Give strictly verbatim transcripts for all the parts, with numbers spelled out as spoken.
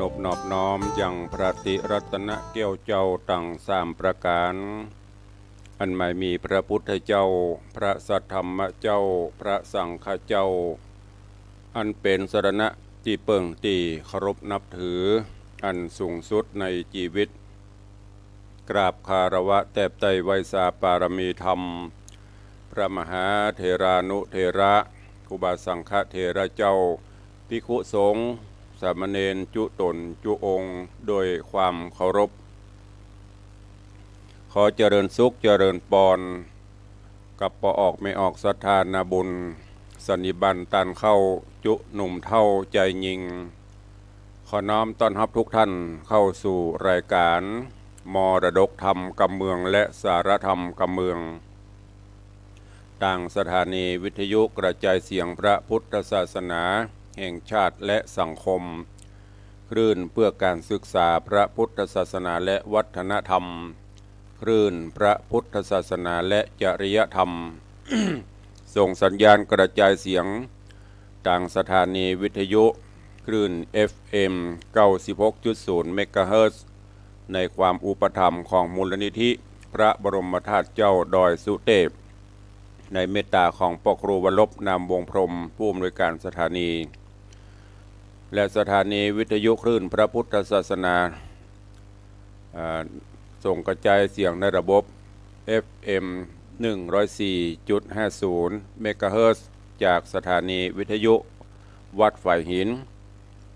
นบนอบน้อมยังพระติรัตนแก้วเจ้าตังสามประก๋าน อันหมายมีพระพุทธเจ้า พระสัทธรรมเจ้า พระสังฆเจ้า อันเป๋นสรณะตี้เปิ้งตี้เคารพนับถืออันสูงสุดในจีวิต กราบคารวะแตบใต้ไหว้สาปารมีธรรม พระมหาเถรานุเถระ ครูบาสังฆเถระเจ้า ภิกขุสงฆ์ สามเณรจุต๋นจุองค์ โดยความเคารพ ขอเจริญสุขเจริญปอน กับป้อออกแม่ออกศรัทธานาบุญ สันนิบาตต้านเข้าจุหนุ่มเฒ่าใจ๋ญิง ขอน้อมต้อนฮับทุกท่านเข้าสู่รายก๋าน มรดกธรรมกำเมืองและสาระธรรมกำเมือง ตางสถานีวิทยุกระจายเสียงพระพุทธศาสนาแห่งชาติและสังคม คลื่นเพื่อการศึกษาพระพุทธศาสนาและวัฒนธรรม คลื่นพระพุทธศาสนาและจริยธรรม ส่งสัญญาณกระจายเสียง ตางสถานีวิทยุคลื่น เอฟเอ็ม เก้าสิบหกจุดศูนย์ เมกะเฮิรตซ์ ในความอุปถัมภ์ของมูลนิธิพระบรมธาตุเจ้าดอยสุเตพ ในเมตตาของป้อครูวรรบ นามวงศ์พรหม ผู้อำนวยการสถานี และสถานีวิทยุคลื่นพระพุทธศาสนา อ่า ส่งกระจายเสียงในระบบ เอฟเอ็ม หนึ่งร้อยสี่จุดห้าศูนย์ เมกะเฮิรตซ์ จากสถานีวิทยุวัดฝายหิน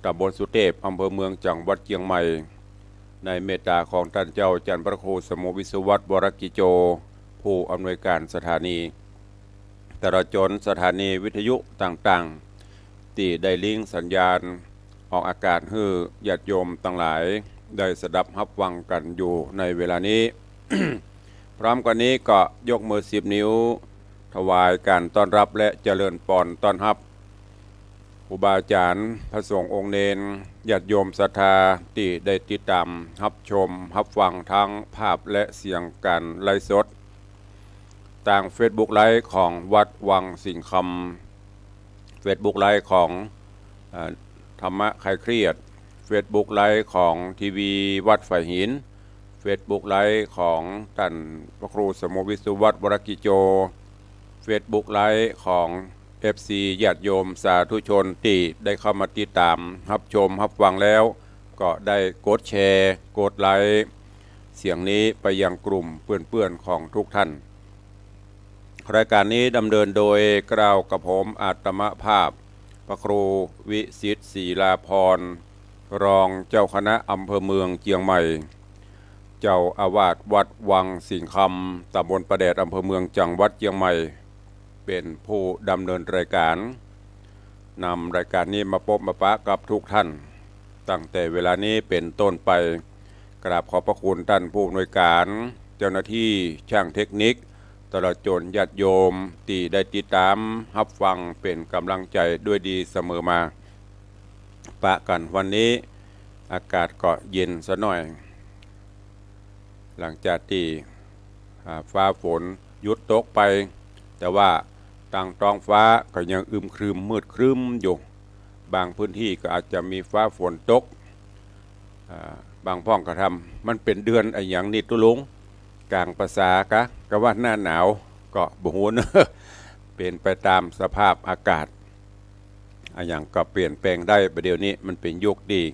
ตำบลสุเตพ อำเภอเมือง จังหวัดเจียงใหม่ ในเมตตาของต้านเจ้าจันทร์พระครูสมุห์วิสุวัตวรกิจโจ ผู้อำนวยการสถานี ตลอดจ๋นสถานีวิทยุต่างๆ ตี้ได้ลิงก์สัญญาณออกอากาศหื้อญาติโยมตังหลายได้สดับฮับฟังกั๋นอยู่ในเวลานี้ พร้อมกั๋นนี้ก็ยกมือสิบนิ้ว ถวายการต้อนรับและเจริญปอนต้อนฮับ ครูบาอาจ๋ารย์ พระสงฆ์องค์เณร ญาติโยมศรัทธาตี้ได้ติดต๋ามฮับชมฮับฟังทั้งภาพและเสียงก๋านไลฟ์สด ตางเฟซบุ๊กไลฟ์ของวัดวังสิงห์คำ เฟซบุ๊กไลฟ์ของ เอ่อ ธรรมะคลายเครียด เฟซบุ๊กไลฟ์ของทีวีวัดฝายหิน เฟซบุ๊กไลฟ์ของต้านพระครูสมุห์วิสุวัตวรกิจโจ เฟซบุ๊กไลฟ์ของเอฟซีญาติโยมสาธุชนตี้ได้เข้ามาติดต๋ามฮับชมฮับฟังแล้ว ก็ได้กดแชร์ กดไลก์เสียงนี้ไปยังกลุ่มเปื้อนๆ ของทุกท่าน รายการนี้ดำเนินโดยเกล้ากระผมอาตมาภาพ พระครูวิสิทธิ์ ศิลาภรณ์ รองเจ้าคณะอำเภอเมืองเจียงใหม่ เจ้าอาวาสวัดวังสิงห์คำ ตำบลป่าแดด อำเภอเมือง จังหวัดเจียงใหม่ เป๋นผู้ดำเนินรายการ นำรายการนี้มาปบมาปะกับทุกท่าน ตั้งแต่เวลานี้เป๋นต้นไป กราบขอบพระคุณต้านผู้อำนวยการ เจ้าหน้าตี้ จ้างเทคนิค ตลอดจ๋นญาติโยมตี้ได้ติดต๋ามฮับฟังเป๋นก๋ำลังใจ๋ด้วยดีเสมอมา ปะกั๋นวันนี้อากาศก็เย็นสะหน้อย หลังจากตี้ อ่า ฟ้าฝนหยุดตกไป แต่ว่าตางต๊องฟ้าก็ยังอึมครึมมืดครึ้มอยู่ บางพื้นที่ก็อาจจะมีฟ้าฝนตก อ่า บางพ่องก็ถาม มันเป๋นเดือนอะหยังนี่ตุ๊ลุง ก๋างภาษากะ กะว่าหน้าหนาว ก็บ่ฮู้เนาะ เป๋นไปต๋ามสภาพอากาศ อะหยังก็เปลี่ยนแปลงได้ บ่าเดี่ยวนี้มันเป๋นยุคตี้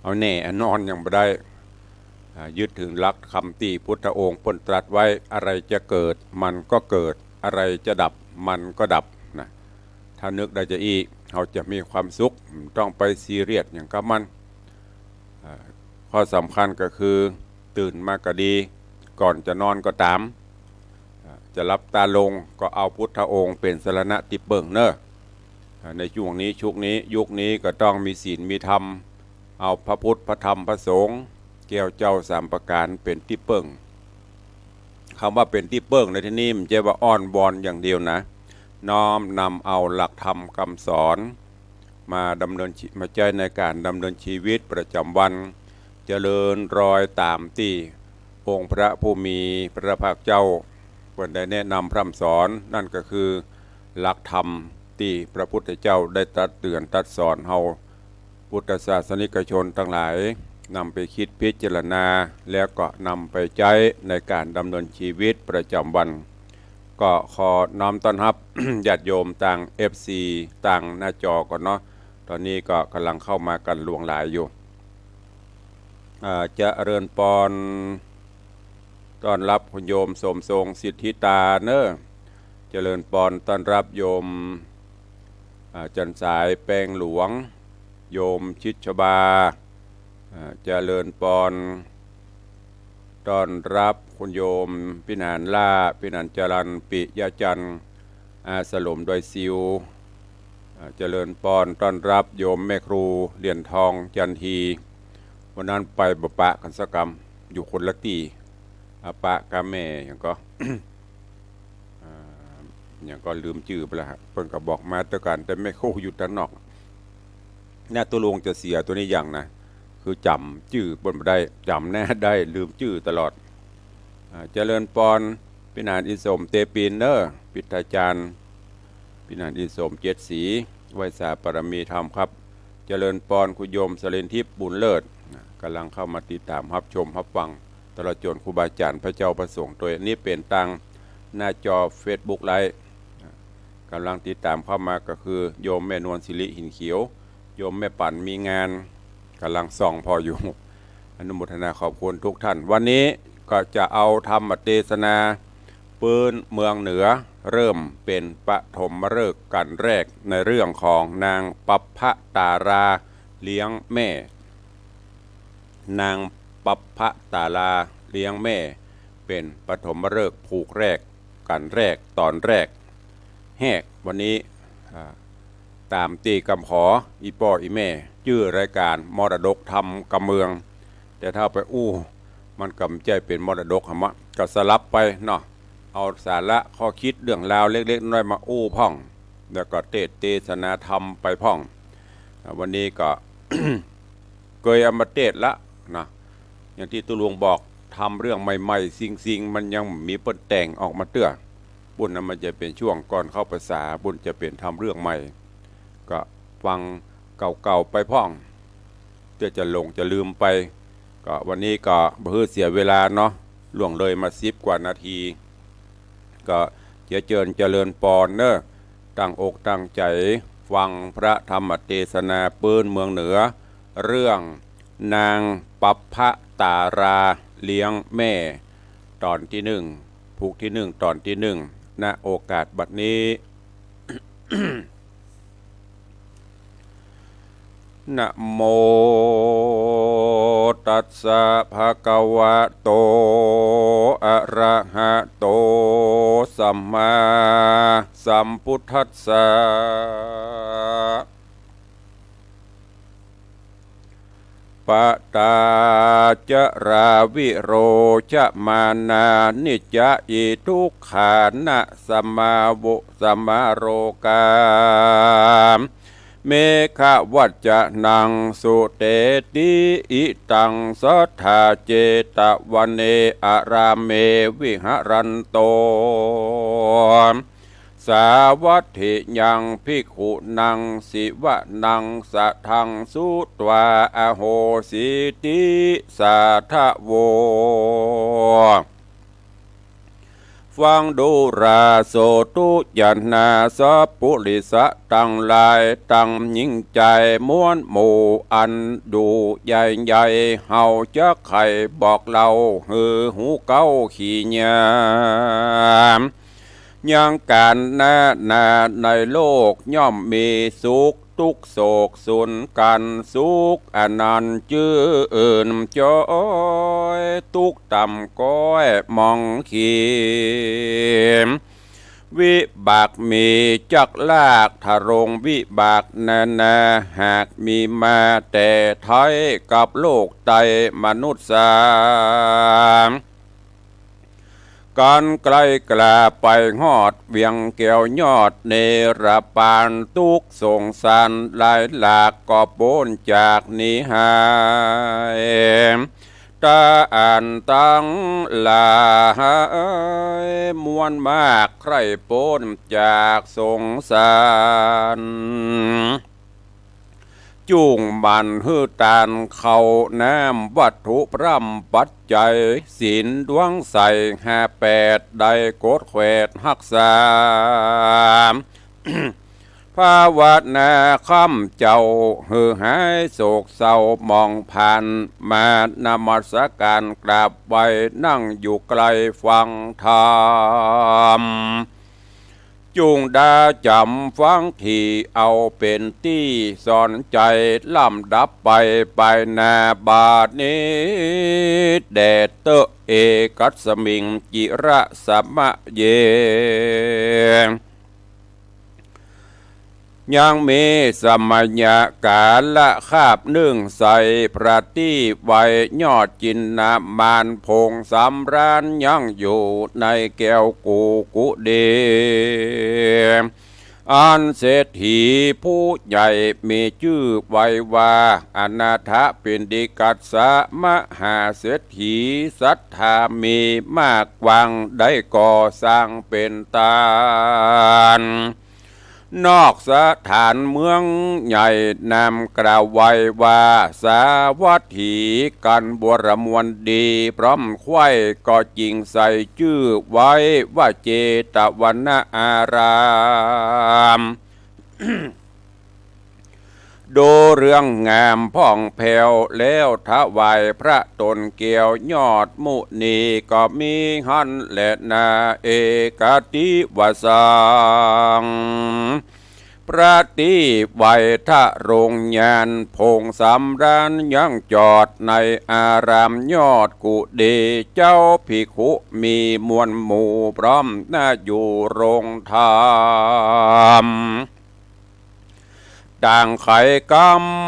เอาแน่เอานอนยังบ่ได้ อ่า ยึดถือหลักคำตี้พุทธองค์เปิ้นตรัสไว้ อะไรจะเกิดมันก็เกิด อะไรจะดับมันก็ดับนะ ถ้านึกได้จะอี้ เฮาจะมีความสุข บ่ต้องไปซีเรียสหยังกับมัน อ่า ข้อสำคัญก็คือ ตื่นมาก็ดี ก่อนจะนอนก็ต๋าม อ่า จะหลับต๋าลงก็เอาพุทธองค์เป๋นสรณะตี้เปิ้งเนาะ อ่า ในช่วงนี้ ชุกนี้ ยุคนี้ก็ต้องมีศีลมีธรรม เอาพระพุทธ พระธรรม พระสงฆ์ แก้วเจ้าสามประก๋านเป๋นตี้เปิ้ง กำว่าเป๋นตี้เปิ้งในตี้นี้ บ่ใจ้ว่าอ้อนวอนอย่างเดียวนะ น้อมนำเอาหลักธรรมกำสอน มาดำเนินชี- มาใจ๊ในก๋านดำเนินชีวิตประจ๋ำวัน เจริญรอยต๋ามตี้องค์พระผู้มีพระภาคเจ้าเปิ้นได้แนะนำพร่ำสอน นั่นก็คือหลักธรรมตี้พระพุทธเจ้าได้ตรัสเตื๋อนตรัสสอนเฮา พุทธศาสนิกชนตังหลาย นำไปกึ๊ดพิจารณา แล้วก็นำไปใจ๊ในก๋านดำเนินจีวิตประจ๋ำวัน ก็ขอน้อมต้อนฮับ ญาติโยมตาง เอฟซี ตางหน้าจอก่อนเนาะ ต๋อนนี้ก็ก่ำลังเข้ามากั๋นหลวงหลายอยู่ อ่า เจริญปอน ต้อนฮับคุณโยมสมทรงสิทธิตาเน่อ เจริญปอน ต้อนฮับโยม อ่า จันทร์สายแปงหลวง โยมชิดชบา อ่า เจริญปอน ต้อนฮับคุณโยมพิหารล่า พิหารจรัญ ปิยะจันทร์ อาสลมดอยซิว อ่า เจริญปอน ต้อนฮับโยมแม่ครูเหรียญทองจันที วันนั้นไปบ่ปะกั๋นสักกำ อยู่คนละตี้ อ่า ปะกับแม่หยังก็ อ่า หยังก็ลืมจื้อไปแล้วฮะ เปิ้นก็บอกมาตวยกั๋น แต่แม่ครูอยู่ตางนอก เนี่ยตุ๊ลุงจะเสียตั๋วนี้อย่างนะ คือจ๋ำจื้อเปิ้นบ่ได้ จ๋ำแน่ได้ ลืมจื้อตลอด อ่า เจริญปอน พิหารอินสมเตปินเน่อ พิทาจารย์ พิหารอินสมเจ็ดสี ไหว้สาปารมีธรรมครับ เจริญปอน คุณโยมสรินทิพย์บุญเลิศ นะ ก่ำลังเข้ามาติดต๋ามฮับชมฮับฟัง ตลอดจ๋นครูบาอาจ๋ารย์พระเจ้าพระสงฆ์ตวย อันนี้เป๋นตางหน้าจอเฟซบุ๊กไลฟ์ นะ ก่ำลังติดต๋ามเข้ามาก็คือโยมแม่นวลสิริหินเขียว โยมแม่ปั๋นมีงาน ก่ำลังส่องผ่ออยู่ อนุโมทนาขอบคุณทุกท่าน วันนี้ก็จะเอาธรรมเตสนาปื๊นเมืองเหนือ เริ่มเป๋นปฐมฤกษ์กั๋นแรก ในเรื่องของนางปัพพะตาราเลี้ยงแม่ นางปัพพะตาราเลี้ยงแม่ เป๋นปฐมฤกษ์ผูกแรก กั๋นแรก ต๋อนแรก แฮก วันนี้ อ่า ต๋ามตี้กำขออี่ป้ออี่แม่ จื้อรายก๋านมรดกธรรมกำเมือง แต่ถ้าไปอู้ มันก็บ่ใจ้เป๋นมรดกหรอกมะ ก็สลับไปเนาะ เอาสาระข้อกึ๊ดเรื่องราวเล็กๆ น้อยๆ มาอู้พ่อง แล้วก็เตสน์เตสนาธรรมไปพ่อง อ่า วันนี้ก็ เกยเอามาเตสน์ละนะ อย่างตี้ตุ๊ลุงบอก ธรรมเรื่องใหม่ๆ สิ่งๆ มันยังบ่มีเปิ้นแต่งออกมาเตื้อ ปุ้นนะ มันจะเป๋นช่วงก่อนเข้าพรรษา ปุ้นจะเป๋นธรรมเรื่องใหม่ ก็ฟังเก่าๆ ไปพ่อง เตื้อจะหลงจะลืมไป ก็วันนี้ก็บ่หื้อเสียเวลาเนาะ ล่วงเลยมาสิบกว่านาที ก็เจียเจิญเจริญปอนเน่อ ตั้งอกตั้งใจ๋ฟังพระธรรมเตสนาปื๊นเมืองเหนือ เรื่องนางปัพพะตาราเลี้ยงแม่ ต๋อนตี้นึ่ง ผูกตี้นึ่ง ต๋อนตี้นึ่ง ณ โอกาสบัดนี้ นะโมตัสสะ ภะคะวะโต อะระหะโต สัมมาสัมพุทธัสสะ ปะตา จะรา วิโรจมานา นิจจะ อิ ทุกขานะ สมาโว สมาโรกา เมขะวัจจะนัง สุเตติ อิตัง สัทธา เจตวะเน อารามเม วิหะรันโต สาวัตถิยัง ภิกขุนัง สิวะนัง สะทัง สุตวา อโหสิติ สาธะโว ฟังดูรา โสตุ ญาณา สัพปุริสะตังหลาย ตังญิงจาย มวลหมู่อันอยู่ใหญ่ๆ เฮาจะใค่บอกเล่า หื้อฮู้เก๊าขี้ยาม ยังก๋านนานาในโลก ย่อมมีสุข ตุ๊กข์โศกสูญกั๋น สุขอันนั้นจื้นจอย ตุ๊กข์ต่ำก้อยหมองขีม วิบากมีจักลากทะลง วิบากนานาหากมีมา แต่ไท้กับโลกไตมนุษย์สา ก๋านใก้กล้าไปฮอด เวียงแก้วยอดเนรปาน ตุ๊กข์สงสารหลายหลาก ก็ป๊นจากหนีหาย ตาอันตังหลาย มวลมากใคร่ป๊นจากสงสาร จุ่งหมั่นหื้อตานข้าวน้ำวัตถุพร่ำปัจจัย ศีลดวงใสห้าแปด ได้กดแขวดฮักษา ภาวนาค้ำเจ้าหื้อหายโศกเศร้าหมองผ่าน มานมัสการกราบไหว้นั่งอยู่ใกล้ฟังธรรม จุ่งดาจ๋ำฟังถี่เอาเป๋นตี้สอนใจ๋ ลำดับไปไปหน้าบัดนี้แด่เต๊อะ เอกัสมิง จิระสมะเย ยังมีสมัยกาละคาบนึ่งใส พระตี้ไวยอดจินนามานผงสำราญยังอยู่ในแก้วกูกุดี อันเศรษฐีผู้ใหญ่มีจื้อไวว่า อนาถปิณฑิกัสสะ มหาเศรษฐีศรัทธามีมากกว้าง ได้ก่อสร้างเป๋นตาน นอกสถานเมืองใหญ่ นามกล่าวไวว่า สาวัตถี กันวรมวลดี พร้อมใคว่ก็จิ่งใส่จื้อไวว่า เจตวนาราม ดูเรื่องงามผ่องแผ้วแล้ว ถวายพระต๋นแก้วยอดมุนี ก็มีหั้นแลนา เอกัตถิวสัง พระตี้ไวยทรงญาณผงสำราญยังจอดในอารามยอดกุดี เจ้าภิกขุมีมวลหมู่พร้อมนาอยู่โรงธรรม ต่างไขก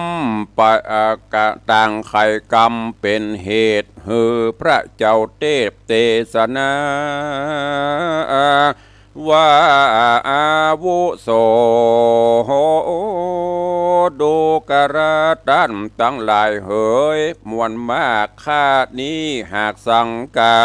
ำปะ เอ่อ กะ ต่างไขกำเป๋นเหตุหื้อพระเจ้าเตปเตสนา ว่าอาวุโส ดูกราต้านตังหลายเหย มวลมากข้านี้หากสังกา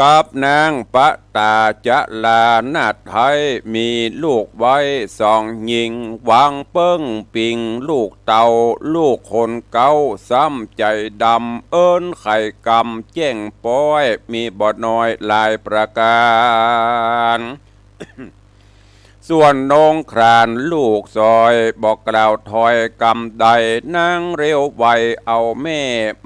กับนางปตาจลานาถไทย มีลูกไว้สองญิง หวังเปิ้งปิงลูกเต้า ลูกคนเก๊าซ้ำใจ๋ดำ เอิ้นไขกำแจ้งป๊อย มีบ่น้อยหลายประก๋าน ส่วนนงครานลูกซอย บ่กล่าวถ้อยกำใด นางเร็วไวเอาแม่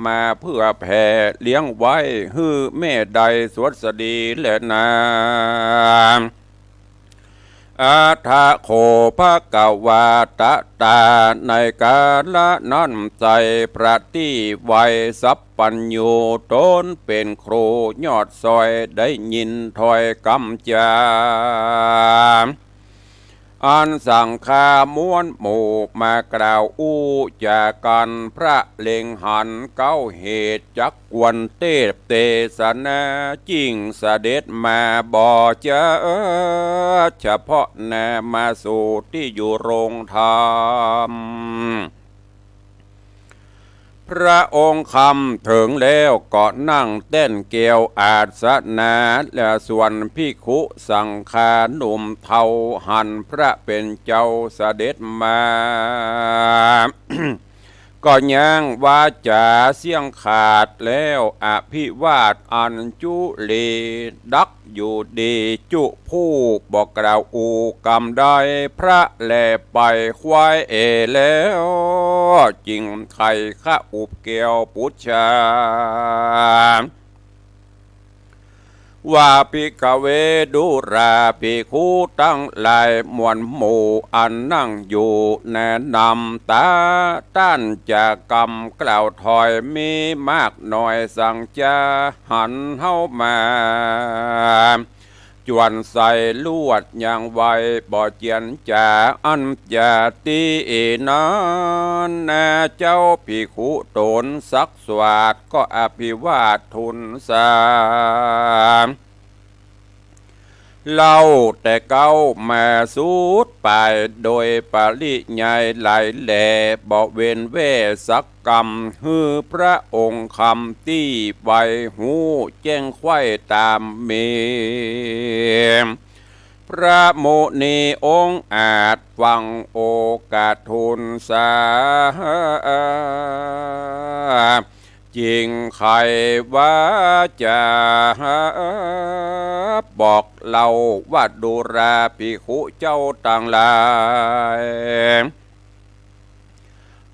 มาเพื่อแผ่เลี้ยงไว้ หื้อแม่ได้สวัสดีแลนา อัฏฐะโข ภควา ตะตา ในกาละนั้นไส้ พระตี้ไวยสัพพัญญู ต๋นเป๋นครูยอดซอย ได้ยินถ้อยกำจา อันสังฆามวลหมู่มากล่าวอู้จ๋ากั๋น พระเล็งหันเก๊าเหตุจักกวนเตปเตสนา จิ่งเสด็จมาบ่จา เฉพาะนามาสู่ตี้อยู่โรงธรรม พระองค์คำเถิงแล้วก็นั่งแต้นแก้วอาสนะ และส่วนภิกขุสังฆาหนุ่มเฒ่าหันพระเป๋นเจ้าเสด็จมา ก็ยังวาจ๋าเสี้ยงขาดแล้ว อภิวาทอัญจุลี ดักอยู่ดีจุผู้บ่กล่าวอู้กำใด พระแลไปไขว่แล้ว จิ่งไขขะอุบแก้วปุจฉา ว่า ภิกขเว ดูราภิกขุตังหลายมวลหมู่อันนั่งอยู่ แนะนำต๋าต้านจ๋ากำกล่าวถ้อยมีมากน้อยสังจา หันเฮามา จวนใส่ลวดยังไวบ่เจียนจ๋า อันจาตี้นั้นนา เจ้าภิกขุต๋นสักสวาทก็อภิวาททูลสา เล่าแต่เก๊ามาสุดปาย โดยปริยายหลายแหล่ บ่เว้นแว่สักกำ หื้อพระองค์คำตี้ไว ฮู้แจ้งไขว่ต๋ามมี พระมุนีองค์อาจฟังโอวาททูลสา จึงไขวาจาบอกเล่าว่า ดูราภิกขุเจ้าตังหลาย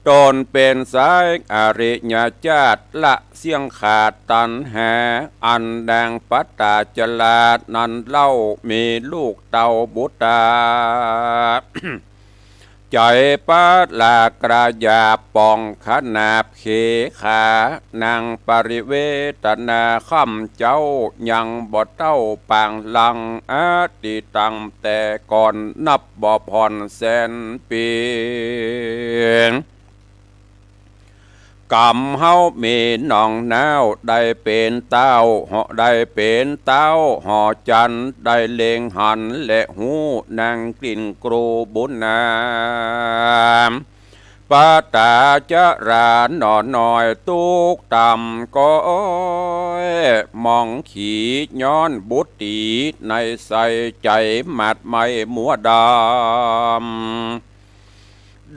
ตนเป๋นสายอริยเจ้า ละเสี้ยงขาดตัณหา อันดังปตาจรานั้นเล่า มีลูกเต้าบุตตา ใจ๋ปลากระหยาบป่องขนาบเขขา นางปริเวตนาค่ำเจ๊า ยังบ่เต้าปางลัง อดีตังแต่ก่อนนับบ่ผ่อนแสนปี ก๋ำเฮามีน้องนาว ได้เป๋นเต้า ได้เป๋นเต้าหอจันทร์ ได้เล็งหันและฮู้ นางกลิ่นกรูบุญนาม ปตาจราหน่อน้อยตุ๊กต่ำก้อย มองขีย้อนบุตรี ในใสใจ๋หมาดไหม้มัวดำ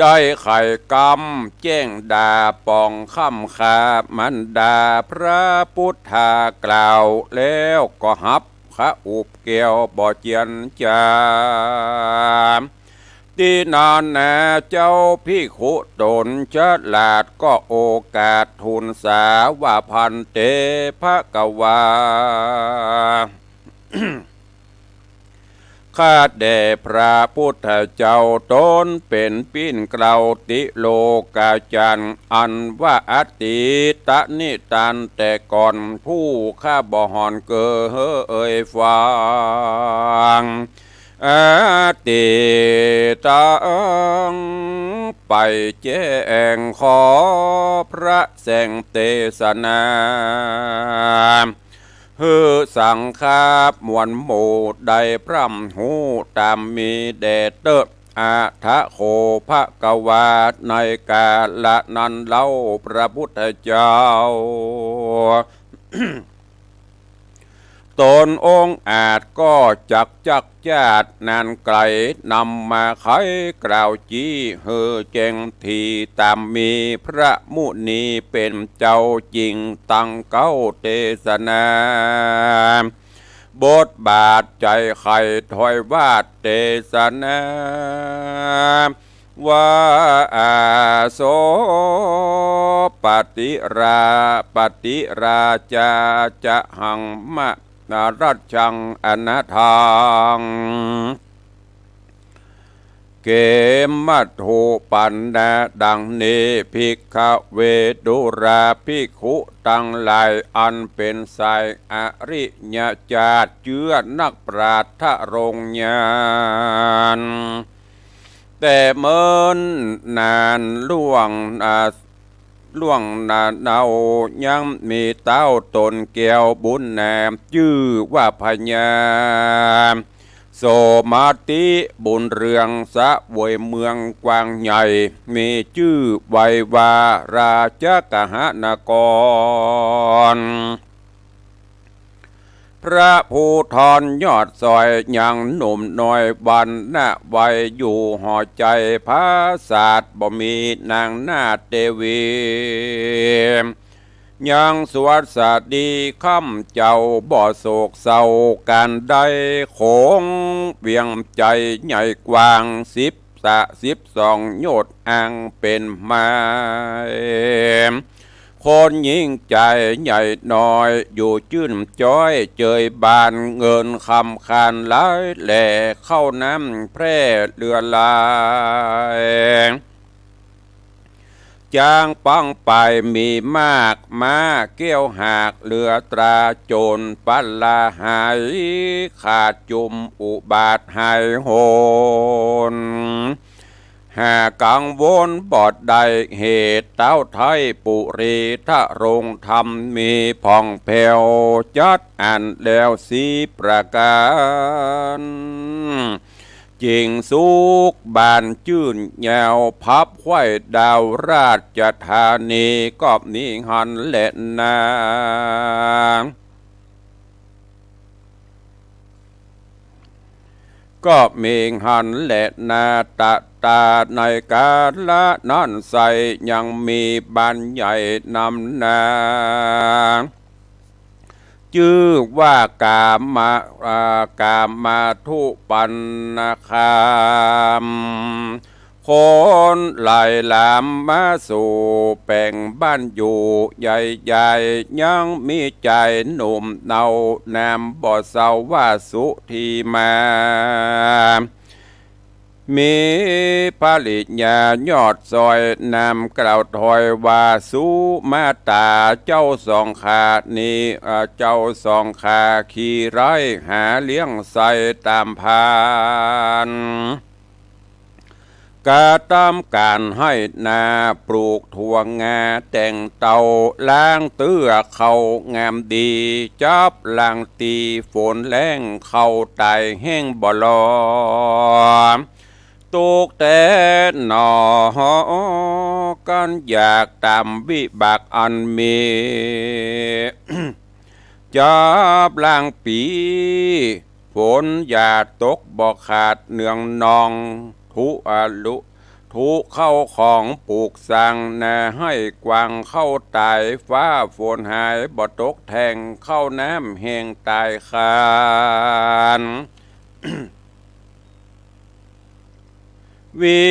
ได้ไขกำแจ้งด่าป่องค่ำคามารดา พระปุทธากล่าวแล้วก็ฮับ ขะอุบแก้วบ่เจียนจา ตี้นั้นนาเจ้าภิกขุต๋นฉลาดก็โอวาททูลสาว่า ภันเต ภะคะวา ข้าแต่พระปุทธเจ้า ต๋นเป๋นปิ้นเกล้าติโลกาจันทร์ อันว่าอดีตนิทานแต่ก่อน ผู้ข้าบ่ห่อนเกยฟัง อดีตัง ไปแจ้งขอพระแสงเตสนา หื้อสังฆะมวลหมู่ได้พร่ำฮู้ต๋ามมีแด่เต๊อะ อะถะโข ภะคะวา ในกาละนั้นเล่า พระปุทธเจ้า ต๋นองค์อาจก็จักจักจาดนานไก๋ นำมาไขกล่าวจี้ หื้อแจ้งถี่ต๋ามมี พระมุนีเป๋นเจ้าจริง ตังเก๊าเตสนา บทบาทใจ๋ไขถ้อยวาดเตสนา ว่าอาโสปติรา ปติราจาจะหังมะ นรัจจังอนาถัง เขมัตถุปันนะ ดังนี้ ภิกขะเว ดูราภิกขุตังหลาย อันเป๋นสายอริยจาด เจื้อนักปราชญ์ทรงญาณ แต่เมินนานล่วง อ่า ล่วงนานเนา ยังมีเต้าต๋นแก้วบุญนาม จื้อว่าพญาโสมาติบุญเรือง เสวยเมืองกว้างใหญ่ มีจื้อไว้ว่าราชกหนคร พระภูธรยอดสอย ยังหนุ่มน้อยวันนะวัย อยู่หอใจ๋ผาสาท บ่มีนางนาฏเตวี ยังสวัสดีค่ำเจ้า บ่โศกเศร้าก๋านใด โขงเวียงใจ๋ใหญ่กว้าง สิบสะสิบสองโยชน์ อังเป๋นไม้ คนหญิงใจ๋ใหญ่น้อย อยู่จื้นจ๊อยเจยบาน เงินคำคานหลายแหล่ ข้าวน้ำแพร่เลือหลาย จ๊างปังไปมีมาก ม้าแก้วหากเรือตรา โจรปล้นหาย ขาดจุมอุบาทหายโหน หากังวลบ่ได้เหตุ เต้าไทยปุรีทรงธรรม มีผ่องแผ้วจัดอั้นแล้วสี่ประก๋าน จิ่งสุขบานจื้นยาว พับไขว้ดาวราชธานี ก็มีหั้นแลนา ก็มีหั้นแลนา ตะตาในกาละนั้นไส้ ยังมีบ้านใหญ่นำนา จื้อว่ากามา อ่า กามาทุปันนาคาม คนหลายหลามมาสู่แป๋งบ้านอยู่ใหญ่ๆ ยังมีจายหนุ่มเนา นามบ่เซาว่าสุธีมา มีภริยายอดซอย นามกล่าวถอยว่าสุมาต๋า เจ้าสองขานี้ เอ่อ เจ้าสองขาขี้ไร้ หาเลี้ยงไส้ต๋ามพาน กระตำก๋านไฮ่นา ปลูกถั่วงาแต่งเต้า ล้างเตื้อข้าวงามดี จับล้างตี้ฝนแล้ง ข้าวต๋ายแห้งบ่ลอ ตกแต๊หนอ กั๋นอยากต๋ามวิบากอันมี จับล้างปี๋ ฝนอย่าตกบ่ขาดเนืองนอง ถู อ่า ลุ ถูข้าวของปลูกสร้างนาไฮ่กว้าง ข้าวต๋ายฟ้าฝนหายบ่ตกแทง ข้าวน้ำแห้งต๋ายคาน วิ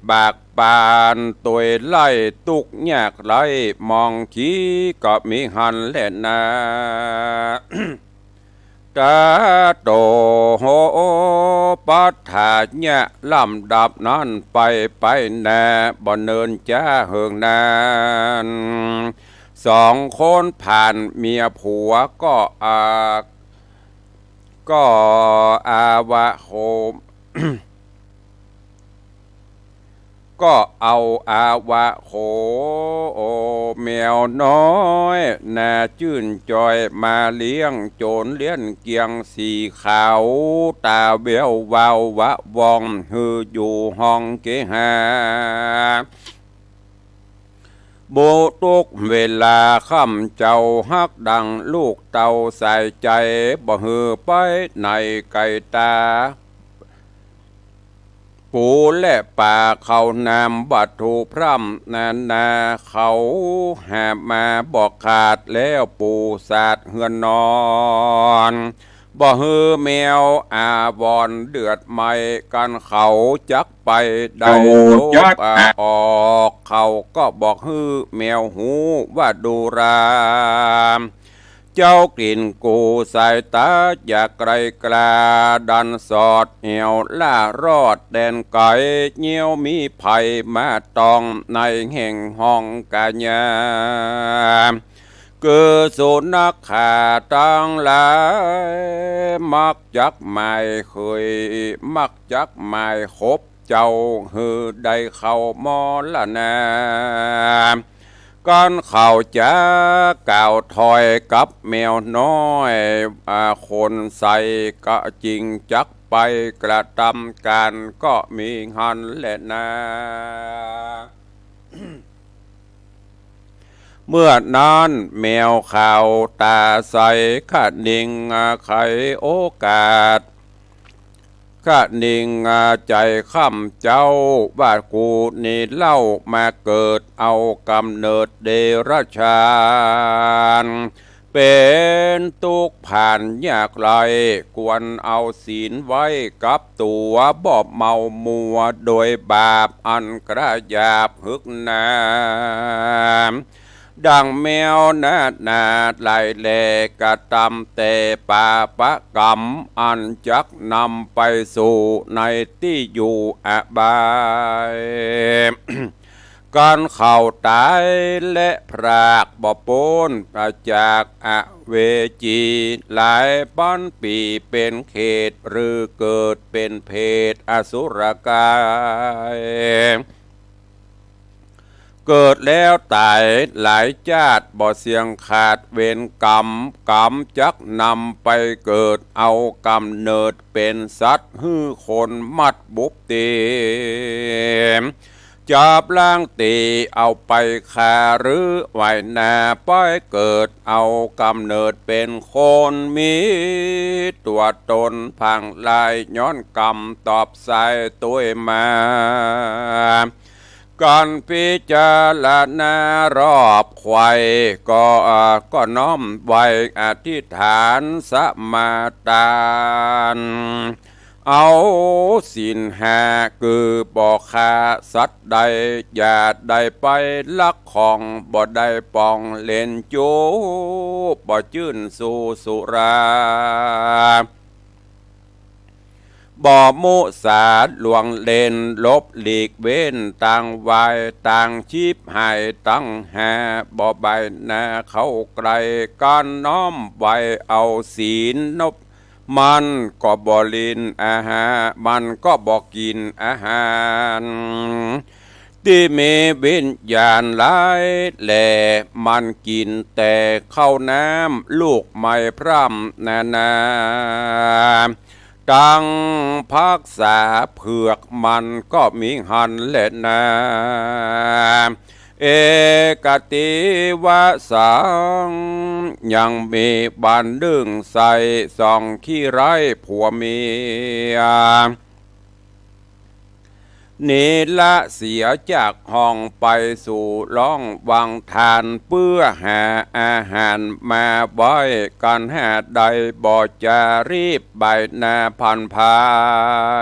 บากปานตวยไร้ ตุ๊กข์ยากไร้มองขี้ ก็มีหั้นแลนา ตะโต ปัฏฐายะ ลำดับนั้นไป ไปนา บ่เนินจ๊าเหิงนาน สองคนผ่านเมียผัวก็ อ่า ก็อาวะโค ก็เอาอาวะโค แมวน้อย น่าจื้นจอย มาเลี้ยง โจรเลี้ยงเกียง สีขาวต๋าแวววาววะวอง หื้ออยู่ห้องเกหา บุตุ๊กเวลาค่ำเจ๊า ฮักดังลูกเต้าสายใจ๋ บ่หื้อไปไหนไก๋ต๋า ปูและป๋าเขานำวัตถุพร่ำนานา เขาหามาบ่ขาด แล้วปูสาดเฮือนนอน บ่หื้อแมวอาวรณ์เดือดไหม้ กั๋นเขาจักไปได้ โตจัก ลบออก เขาก็บอกหื้อแมวฮู้ว่าดูรา เจ้ากลิ่นกูสายต๋า อย่าไกลกล้าดันสอดแอ่ว ล่ารอดแดนไก๋ เยียวมีภัยมาตอง ในแห่งห้องกายา คือสุนัขขาตังหลาย มักจักหมายเคย มักจักหมายคบ เจ้าหื้อได้เข้ามรณา กั๋นเขาจะกล่าวถอยกับแมวน้อย อ่า คนใส่ก็จึงจักไปกระตำก๋าน ก็มีหั้นแลนา เมื่อนั้นแมวขาวต๋าใส คะนิง อ่า ไขโอกาส คะนิง อ่า ใจ๋ค่ำเจ๊า ว่ากูนี่เล่ามาเกิด เอาก๋ำเนิดเดรัจฉาน เป๋นตุ๊กข์ผ่านยากไร้ ควรเอาศีลไว้กับตั๋ว บ่เมามัวโดยบาปอันกระหยาบหึกหนา ดังแมวนานาหลายแล กระตำแต่ปาปะกรรม อันจักนำไปสู่ในตี้อยู่อบาย กั๋นเขาต๋ายและพรากบ่ป๊นจากอเวจี หลายปันปี๋เป๋นเขต หรือเกิดเป๋นเปรตอสุรกาย เกิดแล้วต๋ายหลายจาติ บ่เสี้ยงขาดเวรกรรม กรรมจักนำไปเกิด เอาก๋ำเนิดเป๋นสัตว์ หื้อคนมัดบุบเตียม จับล้างตี๋เอาไปฆ่า หรือไว้หน้าไปเกิด เอาก๋ำเนิดเป๋นคน มีตั๋วต๋นผางหลาย ย้อนกรรมตอบสายตวยมา กั๋นพิจารณารอบใค่ ก็ ก็น้อมไหว้อธิษฐานสมาตาน เอาศีลห้า คือบ่ฆ่าสัตว์ใด อย่าได้ไปลักของ บ่ได้ป๋องเล่นจู๊ บ่จื้นสูบสุรา บ่มุสาล่วงเล่น หลบหลีกเว้นตางวาย ตางฉิบหายตังห้า บ่ใบ้หน้าเข้าใกล้ ก๋านน้อมไหว้เอาศีลนบ มันก็บ่ลิ้นอาหาร มันก็บ่กิ๋นอาหาร ตี้มีวิญญาณหลายแหล่ มันกิ๋นแต่ข้าวน้ำ ลูกไม้พร่ำนานา ตังผักสาเผือก มันก็มีหั้นแหละนา เอกัตถิวสัง ยังมีบ่านนึ่งใส่ สองขี้ไร้ผัวเมีย หนีละเสียจากห้องไปสู่ล่องวังทาน เปื้อหาอาหารมาไหว้ กั๋นหาได้บ่จารีบ ใบ้หน้าผ่านผา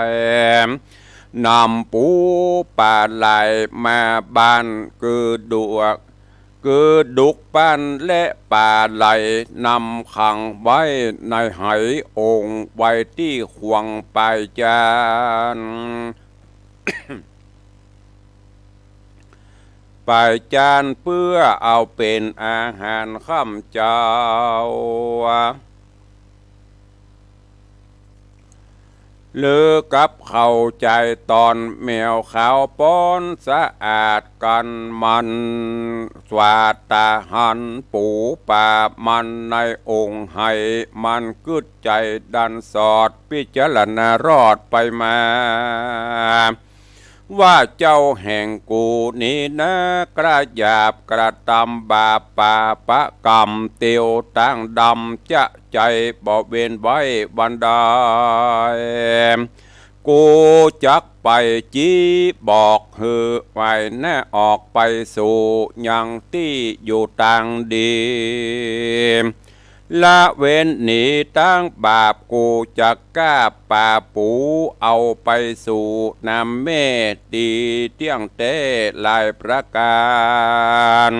ย นำปู๋ป๋าไหลมาบ้าน คือดุก คือดุกปั้นและป๋าไหล นำขังไว้ในไหองค์ ไว้ตี้ขวางป๋ายจาน ป๋ายจานเปื้อเอาเป๋นอาหารค่ำเจ๊า หรือกับเข้าใจ๋ต๋อนแมวขาวป้อนสะอาดกั๋น มันสวาดตาหันปู๋ป๋ามันในองค์ไห มันกึ๊ดใจ๋ดันสอด พิจารณารอดไปมา ว่าเจ้าแห่งกูนี้นา กระหยาบกระตำบาปปาปะกรรม เตียวตางดำ จะใจ๋บ่เว้นไว้วันใด กูจักไปจี้บอกหื้อไหวหน้าออกไปสู่ยังตี้อยู่ตางดี ละเว้นหนีตางบาป กูจักก้าป๋าปู๋เอาไปสู่น้ำแม่ตี้เตี้ยงแต๊หลายประก๋าน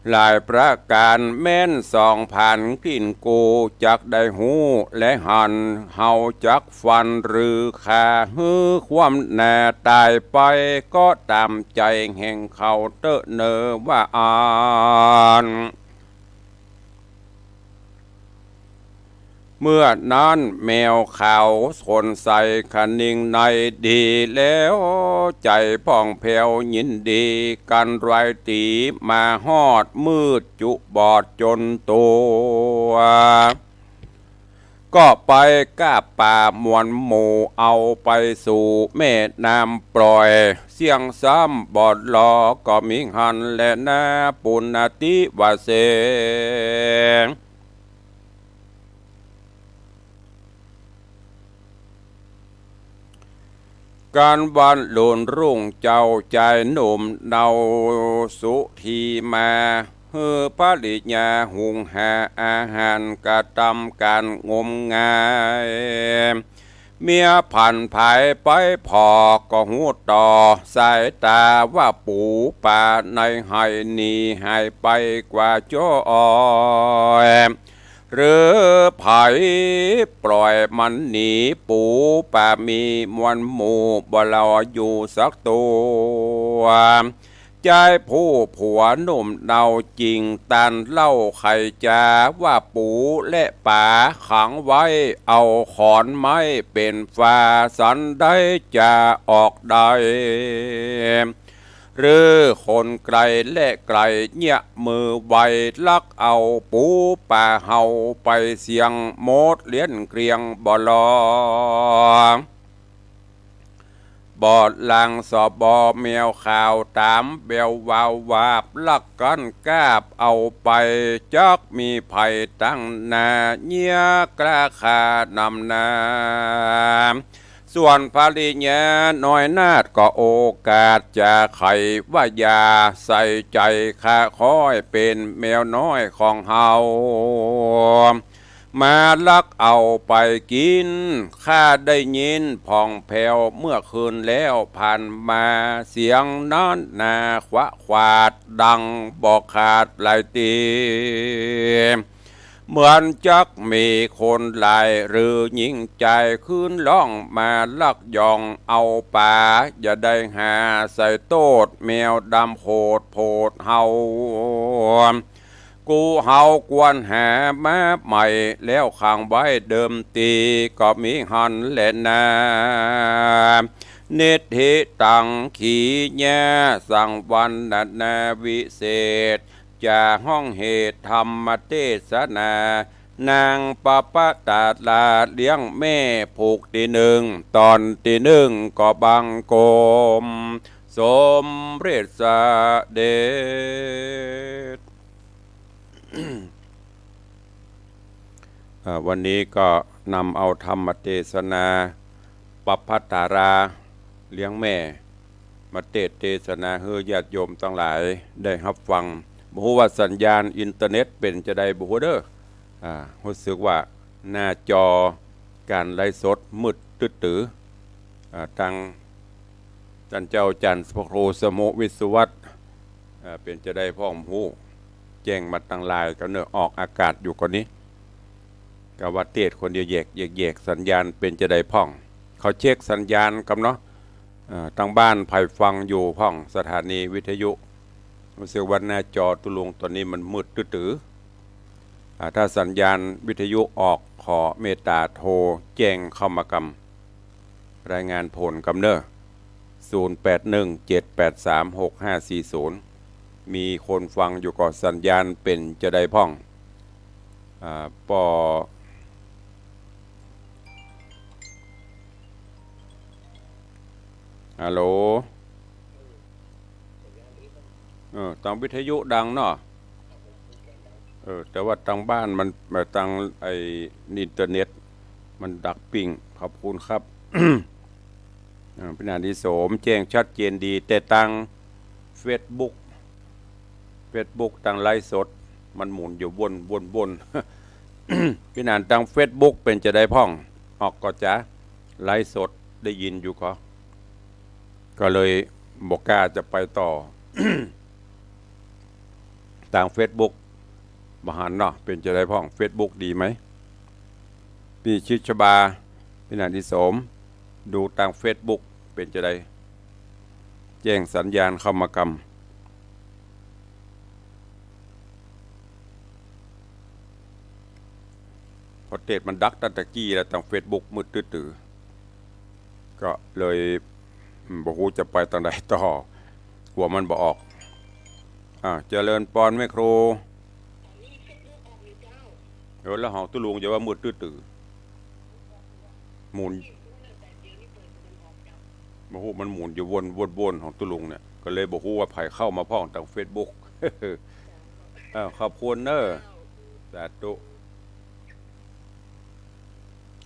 หลายประก๋าน แม้นส่องผ่านกลิ่น กูจักได้ฮู้และหัน เฮาจักฟันหรือฆ่าหื้อความหน้าต๋ายไป ก็ต๋ามใจ๋แห่งเขาเต๊อะเน่อว่าอั้น เมื่อนั้นแมวขาวสนใสคะนิงในดีแล้ว ใจ๋ผ่องแผ้วยินดีกั๋น รายตี๋มาฮอดมืดจุบอดจนตั๋ว ก็ไปก้าป๋ามวลหมู่ เอาไปสู่แม่น้ำปล่อย เสี้ยงซ้ำบ่รอก็มีหั้นแลนา ปุณณติวเส กั๋นวันลุนรุ่งเจ๊า จายหนุ่มเนาสุธีมา หื้อภริยาหุงหาอาหาร กระตำก๋านงมงาย เมียผันผายไปผ่อ ก็ฮู้ต่อสายต๋า ว่าปู๋ป๋าในไหหนีหายไปกว่าจ้อย หรือใผปล่อยมันหนี ปู๋ป๋ามีมวลหมู่ บ่เหลืออยู่สักตั๋ว จายผู้ผัวหนุ่มเนาจึงต้านเล่าไขจ๋า ว่าปู๋และป๋าขังไว้ เอาขอนไม้เป๋นฟ้า สันใดจะออกได้ หรือคนไก๋และไก๋ เยียะมือไวลักเอาปู๋ป๋าเฮาไปเสี้ยง หมดเลี้ยนเกลี้ยงบ่ลอ ปอดหลังสบ แมวขาวต๋ามแวววาววาบ ลักกั๋นกาบเอาไป จักมีใผตังหน้า เยียะกล้าฆ่านำหน้า ส่วนภริยาน้อยนาฏก็โอกาสจะไขว่าอย่าใส่ใจ๋ข้า ขอหื้อเป๋นแมวน้อยของเฮา มาลักเอาไปกิ๋น ข้าได้ยินผ่องแผ้วเมื่อคืนแล้วผ่านมา เสียงนั้นนาขวะขวาดดังบ่ขาดหลายตี้ เหมือนจักมีคนหลายหรือญิงจาย คืนร้องมาลักย่องเอาป๋า อย่าได้หาใส่โต้ษ แมวดำโขดโผดเฮา กูเฮาควรหามาใหม่ แล้วขังไว้เดิมตี้ ก็มีหั้นแลนา นิทธิตัง ขีญา สังวรรณนาวิเศษ จะฮ้องเหตุธรรมเตสนา นางปปตาราเลี้ยงแม่ผูกตี้นึ่ง ต๋อนตี้นึ่งก็บังคมสมเร็จเสด็จ อ่า วันนี้ก็นำเอาธรรมเตสนา ปปตาราเลี้ยงแม่ มาเตสน์เตสนาหื้อญาติโยมตังหลายได้ฮับฟัง บ่ฮู้ว่าสัญญาณอินเทอร์เน็ตเป๋นจาใดบ่ฮู้เด้อ อ่า ฮู้สึกว่าหน้าจอก๋านไลฟ์สดมืดตึ๊ดตื๋อ อ่า ตัง ต้านเจ้าอาจ๋ารย์พระครูสมุวิศวัตร เอ่อ เป๋นจาใดพ่องฮู้ แจ้งมาตังไลน์ก็เนาะ ออกอากาศอยู่ก่อนนี้ ก็ว่าเตสน์คนเดียวแยก แยก แยกสัญญาณเป๋นจาใดพ่อง เขาเช็คสัญญาณก่อนเนาะ เอ่อ ตังบ้านใผฟังอยู่พ่องสถานีวิทยุ ฮู้สึกว่าหน้าจอตุ๊ลุงต๋อนนี้มันมืดตึ๊ดตื๋อ อ่า ถ้าสัญญาณวิทยุออก ขอเมตต๋าโทรแจ้งเข้ามากำ รายงานผลกำเนาะ ศูนย์แปดหนึ่ง เจ็ดแปดสาม หกห้าสี่ศูนย์ มีคนฟังอยู่ก่อ สัญญาณเป๋นจาใดพ่อง อ่า ปอ ฮัลโหล เออ ตังวิทยุดังเนาะ เออ แต่ว่าตังบ้านมัน เอ่อ ตังไอ้อินเทอร์เน็ตมันดักปิ้ง ขอบคุณครับ อ่า พี่หนานดีสม แจ้งชัดเจนดี แต่ตังเฟซบุ๊ก เฟซบุ๊กตังไลฟ์สด มันหมุนอยู่วน วน วน พี่หนานตังเฟซบุ๊กเป๋นจาใดพ่อง ออกก่อจ๊ะ ไลฟ์สดได้ยินอยู่ก่อ ก็เลยบ่กล้าจะไปต่อ ตางเฟซบุ๊ก บ่หันเนาะ เป๋นจาใดพ่อง เฟซบุ๊กดีไหม พี่ชิดชบา พี่หนานดีสม ดูตางเฟซบุ๊กเป๋นจาใด แจ้งสัญญาณเข้ามากำ เพราะเตสน์มันดักตั้งแต่กี้แล้ว ตางเฟซบุ๊กมืดตื้อๆ ก็เลย อืม บ่ฮู้จะไปตางใดต่อ กลัวมันบ่ออก อ่า เจริญปอนแม่ครู เออ แล้วของตุ๊ลุงจะว่ามืดตื้อๆ หมุน บ่ฮู้มันหมุนอยู่วนๆๆ ของตุ๊ลุงเนี่ย ก็เลยบ่ฮู้ว่าใผเข้ามาพ่องตางเฟซบุ๊ก อ้าว ขอบคุณเน้อ สาธุ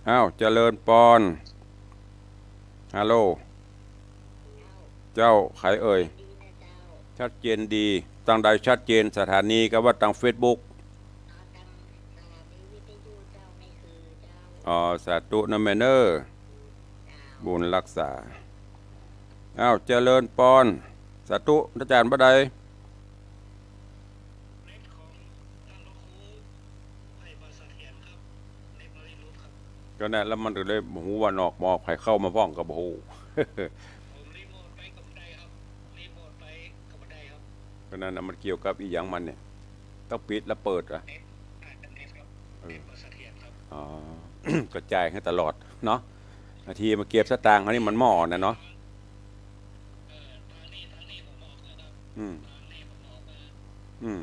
อ้าว เจริญปอน ฮัลโหล เจ้า ใผเอ่ย ชัดเจนดี ตางใดชัดเจน สถานีกาว่าตางเฟซบุ๊ก อ๋อ สาธุนะแม่เน้อ บุญรักษา อ้าว เจริญปอน สาธุ อาจ๋ารย์บ่าใด ก็นั่น แล้วมันก็เลยบ่ฮู้ว่านอกมอใผเข้ามาพ่องก็บ่ฮู้ ก็นั่นน่ะ มันเกี่ยวกับอีหยังมันเนี่ย ต้องปิดแล้วเปิดอะ เออ อ๋อ กระจายให้ตลอดเนาะ บางทีมาเก็บสตางค์เขานี่มันหม้อนะเนาะ อืม อืม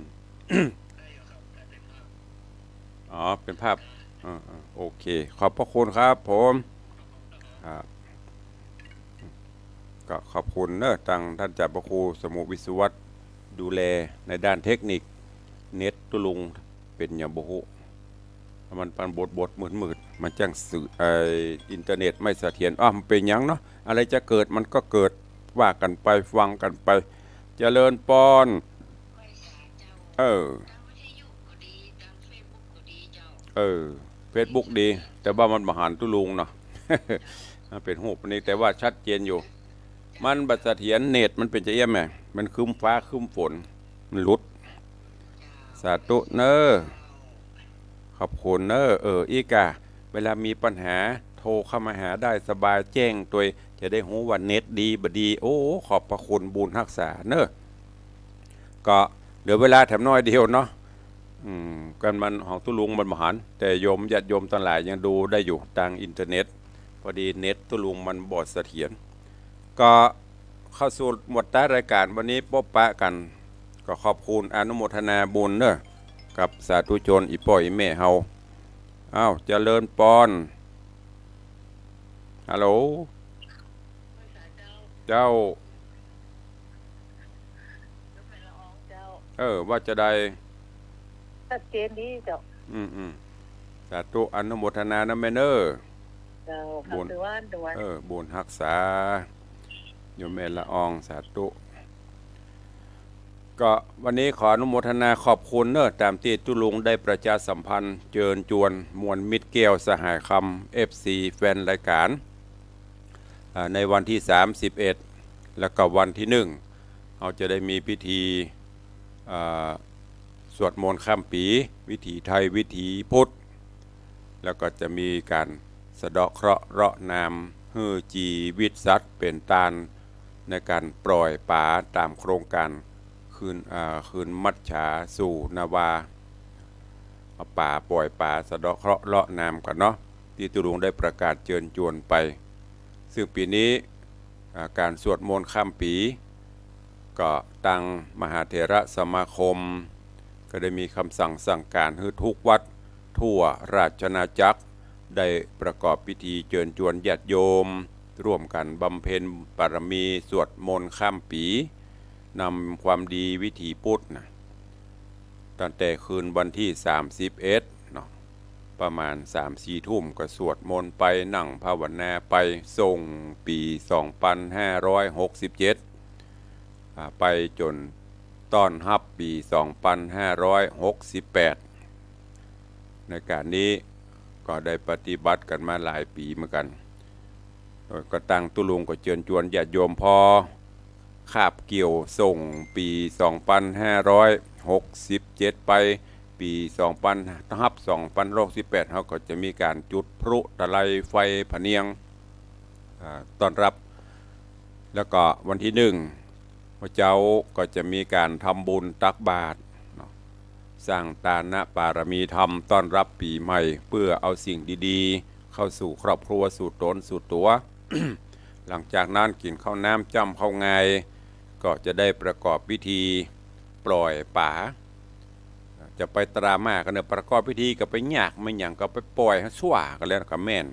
อ๋อ เป็นภาพ อ่าๆ โอเค ขอบพระคุณครับผม ครับ ก็ขอบคุณเนอะ ตังต้านจ่าพระครูสมุวิศวัตร ดูแลในด้านเทคนิค เน็ตตุ๊ลุงเป๋นหยังบ่ฮู้ มัน มันบดๆ มืดๆ มันจั้งสื่อ ไอ้ อินเทอร์เน็ตไม่เสถียร อ้าว มันเป๋นหยังเนาะ อะไรจะเกิดมันก็เกิด ว่ากั๋นไป ฟังกั๋นไป เจริญปอน เออ เออ เฟซบุ๊กดี แต่ว่ามันบ่หันตุ๊ลุงเนาะ มันเป๋นฮูปนี้ แต่ว่าชัดเจนอยู่ มันบ่เสถียร เน็ตมันเป๋นจะเอี้ยมแหม มันครึ้มฟ้าครึ้มฝน มันหลุด สาธุเนอะ ขอบคุณเนอะ เออ อีกอะ เวลามีปัญหา โทรเข้ามาหาได้สบาย แจ้งตวย จะได้ฮู้ว่าเน็ตดีบ่ดี โอ้ ขอบพระคุณบุญฮักษาเนอะ ก็เหลือเวลาแถมน้อยเดียวเนาะ อืม กั๋นมันของตุ๊ลุงมันบ่หัน แต่โยมญาติโยมตังหลายยังดูได้อยู่ตางอินเทอร์เน็ต พอดีเน็ตตุ๊ลุงมันบ่เสถียร ก็เข้าสู่หมวดท้ายรายการวันนี้ ปบปะกั๋น ก็ขอบคุณอนุโมทนาบุญเนอะ กับสาธุชนอี่ป้ออี่แม่เฮา อ้าว เจริญปอน ฮัลโหล เจ้า เออ ว่าจาใด ชัดเจนดีเจ้า อืม อืม สาธุ อนุโมทนานะแม่เนอะ เจ้า บุญ เออ บุญฮักษา โยมแม่ละออง สาธุ ก็วันนี้ขออนุโมทนาขอบคุณเนอะ ต๋ามตี้ตุ๊ลุงได้ประชาสัมพันธ์เจิญจวนมวลมิตรแก้วสหายคำ เอฟซี แฟนรายการ อ่า ในวันตี้สามสิบเอ็ด แล้วก็วันตี้หนึ่ง เฮาจะได้มีพิธี อ่า สวดมนต์ข้ามปี๋ วิถีไทย วิถีพุทธ แล้วก็จะมีก๋านสะเดาะเคราะห์เซาะนาม หื้อจีวิตสัตว์เป๋นตาน ในก๋านปล่อยป๋าต๋ามโครงก๋าน คืน อ่า คืนมัจฉาสู่นาวา เอาป๋า ปล่อยป๋า สะเดาะเคราะห์เซาะนามกั๋นเนาะ ตี้ตุ๊ลุงได้ประกาศเจิญจวนไป ซึ่งปี๋นี้ อ่า ก๋านสวดมนต์ข้ามปี๋ ก็ตังมหาเถรสมาคม ก็ได้มีกำสั่งสั่งก๋านหื้อทุกวัดทั่วราชอาณาจักร ได้ประกอบพิธีเจิญจวนญาติโยม ร่วมกั๋นบำเพ็ญบารมีสวดมนต์ข้ามปี๋ นำความดีวิถีพุทธนะ ตั้งแต่คืนวันตี้สามสิบเอ็ดเนาะ ประมาณสามสี่ทุ่มก็สวดมนต์ไป นั่งภาวนาไป ส่งปี๋สองปันห้าร้อยหกสิบเจ็ด อ่า ไปจ๋นต้อนฮับปี๋สองปันห้าร้อยหกสิบแปด ในก๋านนี้ก็ได้ปฏิบัติกั๋นมาหลายปี๋เหมือนกั๋น ก็ตังตุ๊ลุงก็เจิญจวนญาติโยม พอคาบเกี่ยวส่งปี๋สองปันห้าร้อยหกสิบเจ็ดไป ปี๋สองปัน ฮับสองปันหกสิบแปด เฮาก็จะมีก๋านจุดพลุตะไลไฟพะเนียง อ่า ต้อนฮับ แล้วก็วันตี้หนึ่ง เมื่อเจ๊าก็จะมีก๋านทำบุญตักบาตรเนาะ สร้างตานะบารมีธรรมต้อนฮับปี๋ใหม่ เพื่อเอาสิ่งดีๆ เข้าสู่ครอบครัว สู่ต๋น สู่ตั๋ว หลังจากนั้นกิ๋นข้าวน้ำจ้ำข้าวงาย ก็จะได้ประกอบพิธีปล่อยป๋า จะไปตรามากั๋นเนอะ ประกอบพิธีก็ไปยาก แม่นหยังก็ไปปล่อยซั่วกั๋นแล้วก็แม่น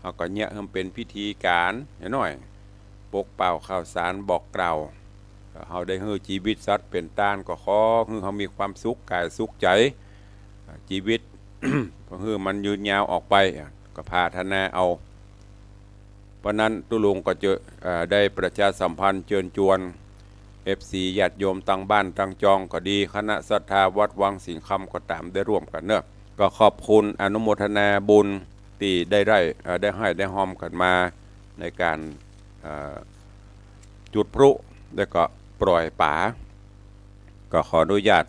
เฮาก็เยียะหื้อมันเป๋นพิธีก๋านหน้อย ปกเป่าข่าวสารบอกกล่าว เฮาได้หื้อจีวิตสัตว์เป๋นตาน ก็ขอหื้อเฮามีความสุขก๋ายสุขใจ๋ จีวิต ก็หื้อมันยืนยาวออกไป ก็ปรารถนาเอา เพราะนั้นตุ๊ลุงก็จะ เอ่อ ได้ประชาสัมพันธ์เจิญจวน เอฟซี ญาติโยมตางบ้านตางจองก็ดี คณะศรัทธาวัดวังสิงห์คำก็ต๋าม ได้ร่วมกั๋นเนอะ ก็ขอบคุณอนุโมทนาบุญตี้ได้ ได้ เอ่อ ได้ให้ได้ฮอมกั๋นมาในก๋าน เอ่อ จุดพลุ แล้วก็ปล่อยป๋า ก็ขออนุญาต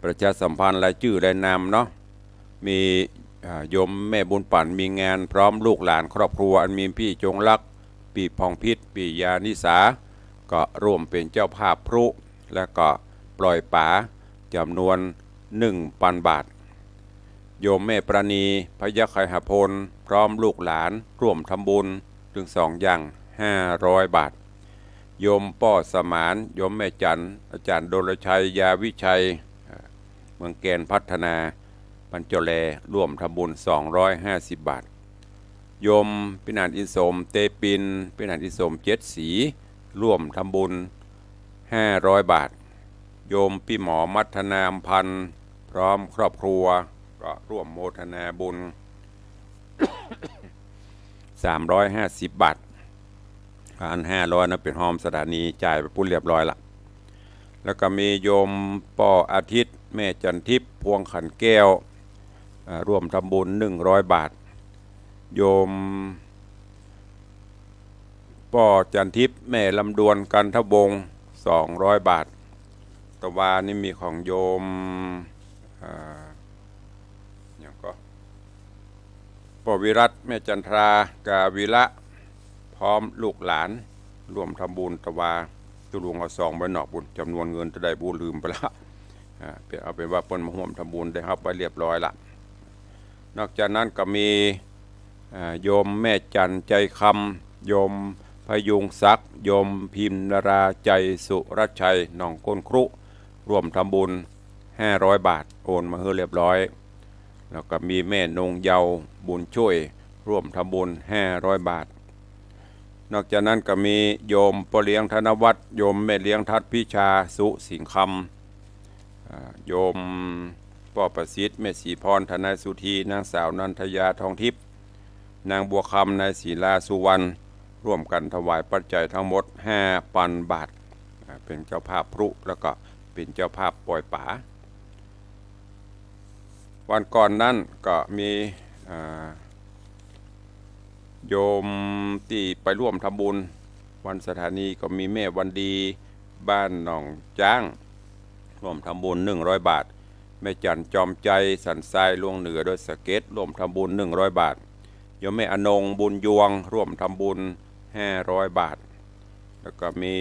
ประชาสัมพันธ์รายจื้อรายนามเนาะ มี อ่า โยมแม่บุญปั๋น มีงานพร้อมลูกหลานครอบครัว อันมีปี้จงรัก ปี้ผ่องพิษ ปี้ยานิสา ก็ร่วมเป๋นเจ้าภาพพลุ และก็ปล่อยป๋าจ๋ำนวนหนึ่งปันบาท โยมแม่ปราณี พยัคฆไคหพล พร้อมลูกหลานร่วมทำบุญ ตึงสองอย่าง ห้าร้อยบาท โยมป้อสมาน โยมแม่จั๋น อาจ๋ารย์ดลชัย ยาวิชัย เมืองแกนพัฒนา ปัญจแล ร่วมทำบุญ สองร้อยห้าสิบบาท โยมปี้หนานอินสม เตปิน ปี้หนานอินสม เจ็ดสี ร่วมทำบุญ ห้าร้อยบาท โยมปี้หมอมัทนาอำพันธ์ พร้อมครอบครัว ก็ร่วมโมทนาบุญ สามร้อยห้าสิบบาท อันห้าร้อยนั้นเป๋นฮอมสถานี จ่ายไปปู๊นเรียบร้อยละ แล้วก็มีโยมป้ออาทิตย์ แม่จันทิพย์ พวงขันแก้ว อ่า ร่วมทำบุญ หนึ่งร้อยบาท โยมป้อจันทิพย์ แม่ลำดวน กันทวงศ์ สองร้อยบาท ตะวานี้มีของโยม อ่า หยังก่อ ป้อวิรัตน์ แม่จันทรา กาวิระ พร้อมลูกหลาน ร่วมทำบุญ ตะวา ตุ๊ลุงเอาซองไว้นอกปู๊น จ๋ำนวนเงินเต้าใดบ่ฮู้ ลืมไปละ อ่า เป๋น เอาเป๋นว่าเปิ้นมาฮ่วมทำบุญ ได้ฮับไว้เรียบร้อยละ นอกจากนั้นก็มี อ่า โยมแม่จันทร์ ใจคำ โยมพยุงศักดิ์ โยมพิมนารา ใจสุรชัย หนองก้นครุ ร่วมทำบุญ ห้าร้อยบาท โอนมาหื้อเรียบร้อย แล้วก็มีแม่นงเยาว์ บุญช่วย ร่วมทำบุญ ห้าร้อยบาท นอกจากนั้นก็มีโยมป้อเลี้ยง ธนวัฒน์ โยมแม่เลี้ยง ทัศน์พิชา สุสิงห์คำ อ่า โยมป้อประสิทธิ์ แม่ศรีพร ทนายสุธี นางสาวนันทยา ทองทิพย์ นางบัวคำ นายศิลา สุวรรณ ร่วมกั๋นถวายปัจจัยทั้งหมด ห้าปันบาท อ่า เป๋นเจ้าภาพพลุ แล้วก็เป๋นเจ้าภาพปล่อยป๋า วันก่อนนั้นก็มี อ่า โยมตี้ไปร่วมทำบุญ วันสถานีก็มีแม่วันดี บ้านหนองจ๊าง ร่วมทำบุญ หนึ่งร้อยบาท แม่จันทร์ จอมใจ สันทราย ลวงเหนือ ดอยสะเก็ด ร่วมทำบุญ หนึ่งร้อยบาท โยมแม่อนง บุญยวง ร่วมทำบุญ ห้าร้อยบาท แล้วก็มี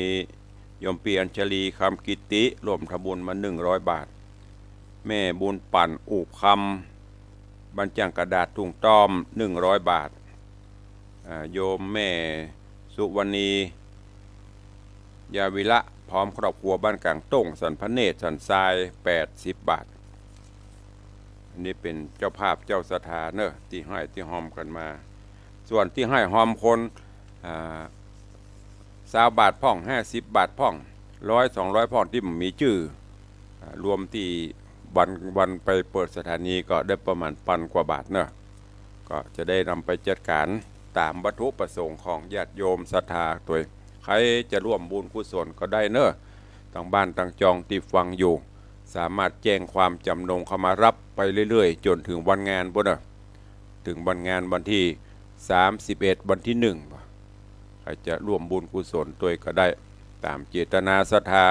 โยมปี้อัญชลี คำกิติ ร่วมทำบุญมา หนึ่งร้อยบาท แม่บุญปั่น อูบคำ บ้านจ้างกระดาษ ทุ่งต้อม หนึ่งร้อยบาท อ่า โยมแม่สุวรรณี ยาวิระ พร้อมครอบครัว บ้านก๋างต้ง สันพระเนตร สันทราย แปดสิบบาท อันนี้เป๋นเจ้าภาพเจ้าศรัทธาเนอะ ตี้หื้อตี้ฮอมกั๋นมา ส่วนตี้หื้อฮอมคน อ่า ซาวบาทพ่อง ห้าสิบบาทพ่อง ร้อย สองร้อยพ่อง ตี้บ่มีจื้อ อ่า รวมตี้วัน วันไปเปิดสถานีก็ได้ประมาณปันกว่าบาทเนอะ ก็จะได้นำไปจัดก๋านต๋ามวัตถุประสงค์ของญาติโยมศรัทธาตวย ใผจะร่วมบุญกุศลก็ได้เนอะ ตางบ้านตางจองตี้ฟังอยู่ สามารถแจ้งความจ๋ำนงเข้ามาฮับไปเรื่อยๆ จ๋นเถิงวันงานปู๊นเนอะ เถิงวันงานวันตี้สามสิบเอ็ด วันตี้หนึ่ง ใผจะร่วมบุญกุศลตวยก็ได้ ต๋ามเจตนาศรัทธา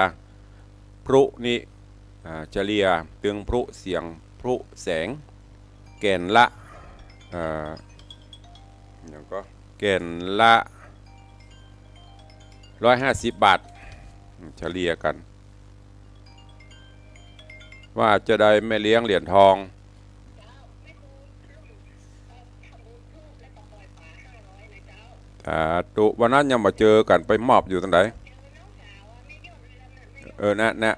พลุนี้ อ่า เฉลี่ยตึงพลุเสียง พลุแสง แก่นละ เอ่อ หยังก่อ แก่นละ ร้อยห้าสิบบาท เฉลี่ยกั๋น ว่าจะได้แม่เลี้ยงเหรียญทอง สาธุ วันนั้นยังบ่เจอกั๋น ไปมอบอยู่ตรงไหน เออ นะ นะ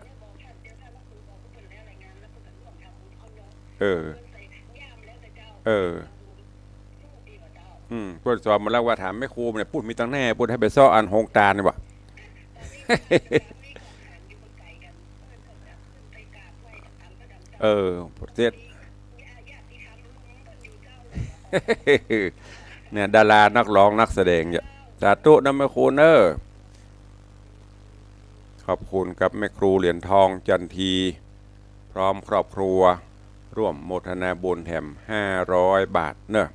เออ เออ อืม เปิ้นสอนมาแล้วว่าถามแม่ครูเนี่ย ปุ้นมีตังแน่ ปุ้นหื้อไปเซาะอันโฮงตานนี่หว่า เออ เสร็จ เนี่ย ดารานักร้องนักแสดงเนี่ย สาธุนะแม่ครูเนอะ ขอบคุณกับแม่ครูเหรียญทอง จันที พร้อมครอบครัว ร่วมโมทนาบุญแถมห้าร้อยบาทเนอะ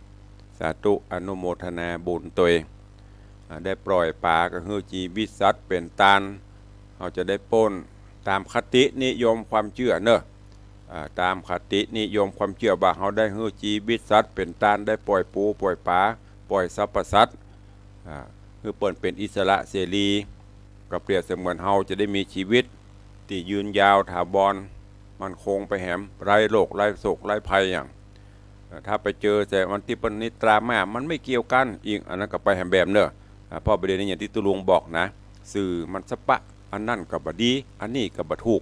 สาธุ อนุโมทนาบุญตวย อ่า ได้ปล่อยป๋าก็หื้อจีวิตสัตว์เป๋นตาน เฮาจะได้ป๊นต๋ามคตินิยมความเจื้อเนอะ อ่า ต๋ามคตินิยมความเจื้อว่าเฮาได้หื้อจีวิตสัตว์เป๋นตาน ได้ปล่อยปูปล่อยป๋า ปล่อยสรรพสัตว์ อ่า หื้อเปิ้นเป๋นอิสระเสรี ก็เปรียบเสมือนเฮาจะได้มีจีวิตตี้ยืนยาวถาวร มั่นคงไปแหม ไร้โรค ไร้โศก ไร้ภัยอย่าง เอ่อ ถ้าไปเจอแต่วันตี้เปิ้นนินทามา มันไม่เกี่ยวกั๋น อิงอันนั้นก็ไปแหมแบบเนอะ อ่า เพราะประเด็นนี้อย่างตี้ตุ๊ลุงบอกนะ สื่อมันสะปะ อันนั้นก็บ่ดี อันนี้ก็บ่ถูก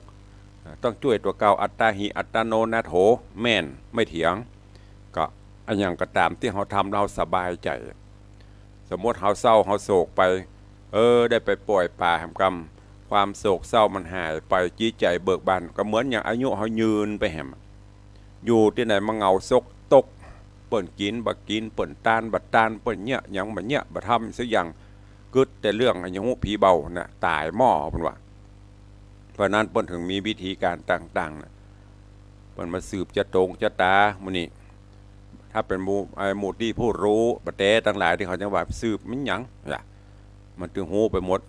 อ่า ต้องจ้วยตั๋วเก่า อัตตาหิ อัตตาโนนาโถ แม่น ไม่เถียง ก็ อะหยังก็ต๋ามตี้เฮาทำแล้วเฮาสบายใจ๋ สมมุติเฮาเศร้าเฮาโศกไป เออ ได้ไปป่อยป๋าแหมกำ ความโศกเศร้ามันหายไป จิตใจ๋เบิกบาน ก็เหมือนอย่างอายุเฮายืนไปแหม อยู่ตี้ไหนมาเหงาซกตก เปิ้นกิ๋นบ่กิ๋น เปิ้นตานบ่ตาน เปิ้นเยียะหยังบ่เยียะ บ่ทำสักอย่าง กึ๊ดแต่เรื่องอะหยังฮู้ผีเบาน่ะ ต๋ายหม้อ เปิ้นว่า เพราะนั้นเปิ้นถึงมีวิธีก๋านต่างๆ น่ะ เปิ้นมาสืบจะตงจะต๋า หมู่นี้ ถ้าเป๋นหมู่ ไอ้หมู่ตี้ผู้ฮู้บ่าแต๊ตังหลายตี้เขาจังว่าสืบมันหยังล่ะ มันตึงฮู้ไปหมด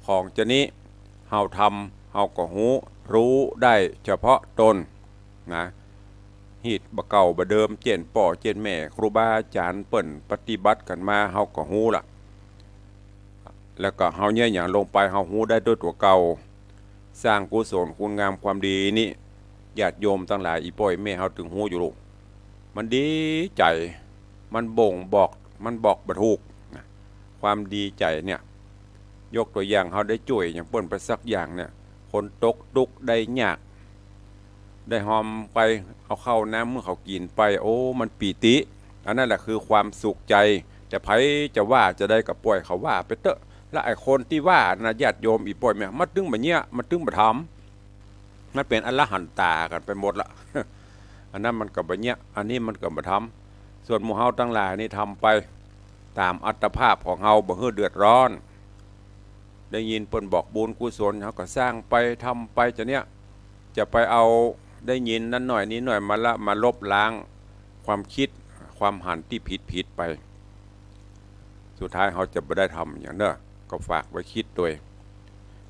ของจะนี้ เฮาทำ เฮาก็ฮู้ รู้ได้เฉพาะตน นะ ฮีตบ่าเก่าบ่าเดิม เจ้นป้อเจ้นแม่ ครูบาอาจ๋ารย์เปิ้นปฏิบัติกั๋นมา เฮาก็ฮู้ละ แล้วก็เฮาเยียะหยังลงไป เฮาฮู้ได้ด้วยตั๋วเก่า สร้างกุศลคุณงามความดีนี้ ญาติโยมตังหลาย อี่ป้ออี่แม่เฮาตึงฮู้อยู่ลูก มันดีใจ๋ มันบ่งบอก มันบอกบ่ถูกนะ ความดีใจ๋เนี่ย ยกตั๋วอย่าง เฮาได้จ้วยหยังเปิ้นไปสักอย่างเนี่ย คนตกตุ๊กข์ได้ยาก ได้หอมไป เอาข้าวน้ำหื้อเขากิ๋นไป โอ้ มันปีติ อันนั้นแหละคือความสุขใจ๋ แต่ใผจะว่าจะใดก็ป่อยเขาว่าไปเต๊อะ และไอ้คนตี้ว่านะ ญาติโยม อี่ป้ออี่แม่ มันตึงบ่เยียะ มันตึงบ่ทำ มันเป๋นอรหันต๋ากั๋นไปหมดละ อันนั้นมันก็บ่เยียะ อันนี้มันก็บ่ทำ ส่วนหมู่เฮาตังหลายนี่ทำไปต๋ามอัตภาพของเฮา บ่หื้อเดือดร้อน ได้ยินเปิ้นบอกบุญกุศล เฮาก็สร้างไป ทำไป จะเนี้ย จะไปเอาได้ยินนั้นหน่อยนี้หน่อยมาละ มาลบล้างความกึ๊ด ความหันตี้ผิดๆ ไป สุดท้ายเฮาจะบ่ได้ทำหยังเนาะ ก็ฝากไว้กึ๊ดตวย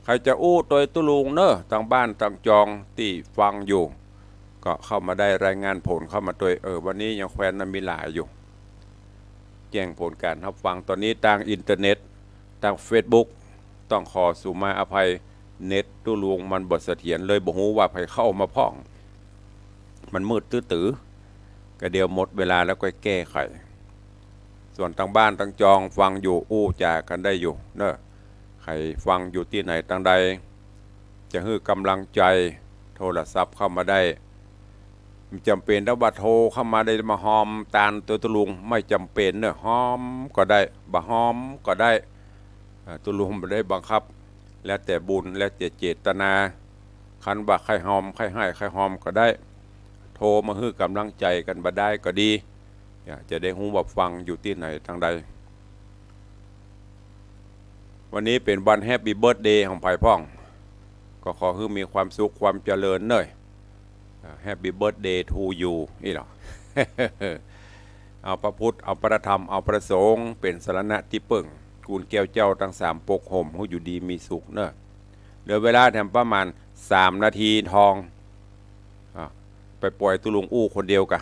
ใผจะอู้ตวยตุ๊ลุงเนาะ ตางบ้านตางจองตี้ฟังอยู่ ก็เข้ามาได้รายงานผลเข้ามาตวย เออ วันนี้ยังแควนนั้นมีหลายอยู่ แจ้งผลก๋านฮับฟังต๋อนนี้ตางอินเทอร์เน็ต ตางเฟซบุ๊ก ต้องขอสุมาอภัย เน็ตตุ๊ลุงมันบ่เสถียรเลย บ่ฮู้ว่าใผเข้ามาพ่อง มันมืดตื้อๆ ก็เดี๋ยวหมดเวลาแล้วก็แก้ไข ส่วนตางบ้านตางจองฟังอยู่ อู้จ๋ากั๋นได้อยู่เนาะ ใผฟังอยู่ตี้ไหนตางใด จะหื้อกำลังใจ๋ โทรศัพท์เข้ามาได้ บ่จ๋ำเป๋นต้องว่าโทรเข้ามาได้มาฮอมตานตวยตุ๊ลุง บ่จ๋ำเป๋นเนาะ ฮอมก็ได้ บ่ฮอมก็ได้ อ่า ตุ๊ลุงบ่ได้บังคับ แล้วแต่บุญ แล้วแต่เจตนา คันว่าใค่ฮอม ใค่ไห้ ใค่ฮอมก็ได้ โทรมาหื้อกำลังใจ๋กั๋นบ่าดายก็ดี จะได้ฮู้ว่าฟังอยู่ตี้ไหนตางใด วันนี้เป๋นวันแฮปปี้เบิร์ธเดย์ของใผพ่อง ก็ขอหื้อมีความสุขความเจริญเนาะ อ่า Happy birthday to you อี้เหรอ เอาพระพุทธ เอาพระธรรม เอาพระสงฆ์ เป๋นสรณะตี้เปิ้ง กูลแก้วเจ้าตังสามปกห่ม หื้ออยู่ดีมีสุขเนาะ เหลือเวลาแถมประมาณสามนาทีทอง อ่ะ ไปป่อยตุ๊ลุงอู้คนเดียวกะ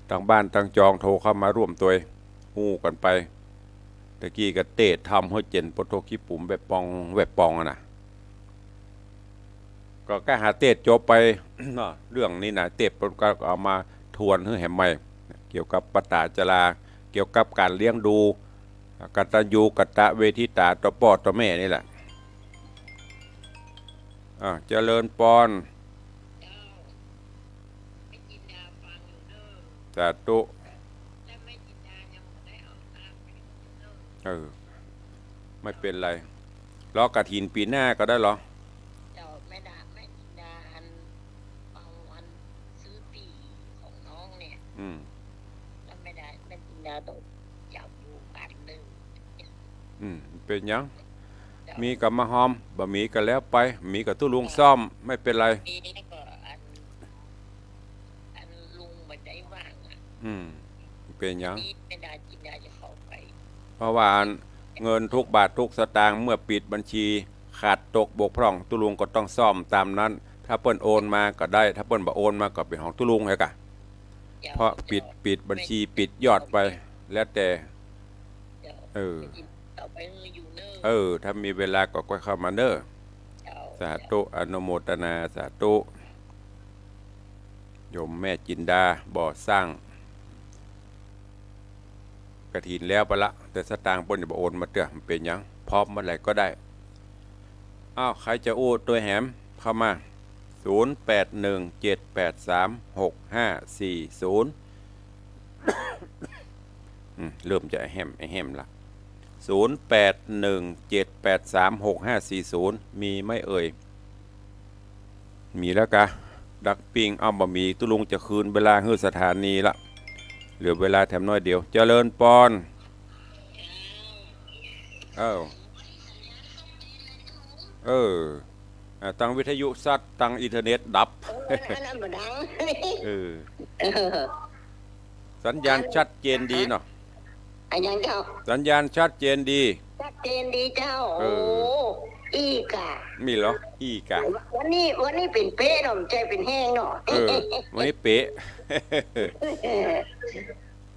ตางบ้านตางจองโทรเข้ามาร่วมตวย อู้กั๋นไป ตะกี้ก็เตสน์ทำหื้อเจ๋น ปะโถขี้ปุ๋มแวบปอง แวบปองอะนะ ก็แก้หาเตสน์จบไป เนาะ เรื่องนี้นะ เตสน์ก็เอามาทวนหื้อแหมใหม่ เกี่ยวกับปัตตาจารา เกี่ยวกับก๋านเลี้ยงดู กตัญญูกตเวทิตาต่อป้อต่อแม่นี่แหละ อ่า เจริญปอน สาธุ เออ ไม่เป๋นไร รอกฐินปี๋หน้าก็ได้เหรอ เจ้า แม่ดา แม่จินดาอัน เอาอันซื้อตี้ของน้องเนี่ย อืม แล้วแม่ดา แม่จินดาต้องจับอยู่อันหนึ่ง อืม เป๋นหยัง เจ้า มีก็มาฮอม บ่มีก็แล้วไป มีก็ตุ๊ลุงซ่อม ไม่เป๋นไร มีก็อัน อันลุงบ่ได้ว่างอะ อืม เป๋นหยัง นี่แม่ดาจินดาจะเข้าไป เพราะว่าอันเงินทุกบาททุกสตางค์เมื่อปิดบัญชีขาดตกบกพร่อง ตุ๊ลุงก็ต้องซ่อมตามนั้น ถ้าเปิ้นโอนมาก็ได้ ถ้าเปิ้นบ่โอนมาก็เป๋นของตุ๊ลุงไงกะ เจ้า เพราะปิด เจ้า ปิดบัญชี ปิดยอดไป แล้วแต่ เจ้า เออ เอาไปอยู่เนอะ เออ ถ้ามีเวลาก็ค่อยเข้ามาเนอะ เจ้า สาธุ อนุโมทนา สาธุ โยมแม่จินดา บ่อสร้าง กฐินแล้วไปละ แต่สตางค์เปิ้นจะบ่โอนมาเตื้อ มันเป๋นหยัง พร้อมเมื่อไหร่ก็ได้ อ้าว ใผจะอู้ตวยแหม เข้ามา ศูนย์แปดหนึ่งเจ็ดแปดสามหกห้าสี่ศูนย์ อืม เริ่มจะแห้มแห้มละ ศูนย์แปดหนึ่งเจ็ดแปดสามหกห้าสี่ศูนย์ มีไหมเอ่ย มีแล้วกะ ดักปิ้ง เอ้า บ่มี ตุ๊ลุงจะคืนเวลาหื้อสถานีละ เหลือเวลาแถมน้อยเดียว เจริญปอน เออ เออ อ่า ตังวิทยุซัด ตังอินเทอร์เน็ตดับ เออ อันนั้นบ่ดัง เออ เออ สัญญาณชัดเจนดีเนาะ อะหยังเจ้า สัญญาณชัดเจนดี ชัดเจนดีเจ้า เออ โอ้ อี้ก่ะ มีเหรอ อี้ก่ะ วันนี้ วันนี้เป๋นเป๊ะเนาะ บ่ใจ้เป๋นแห้งเนาะ เออ วันนี้เป๊ะ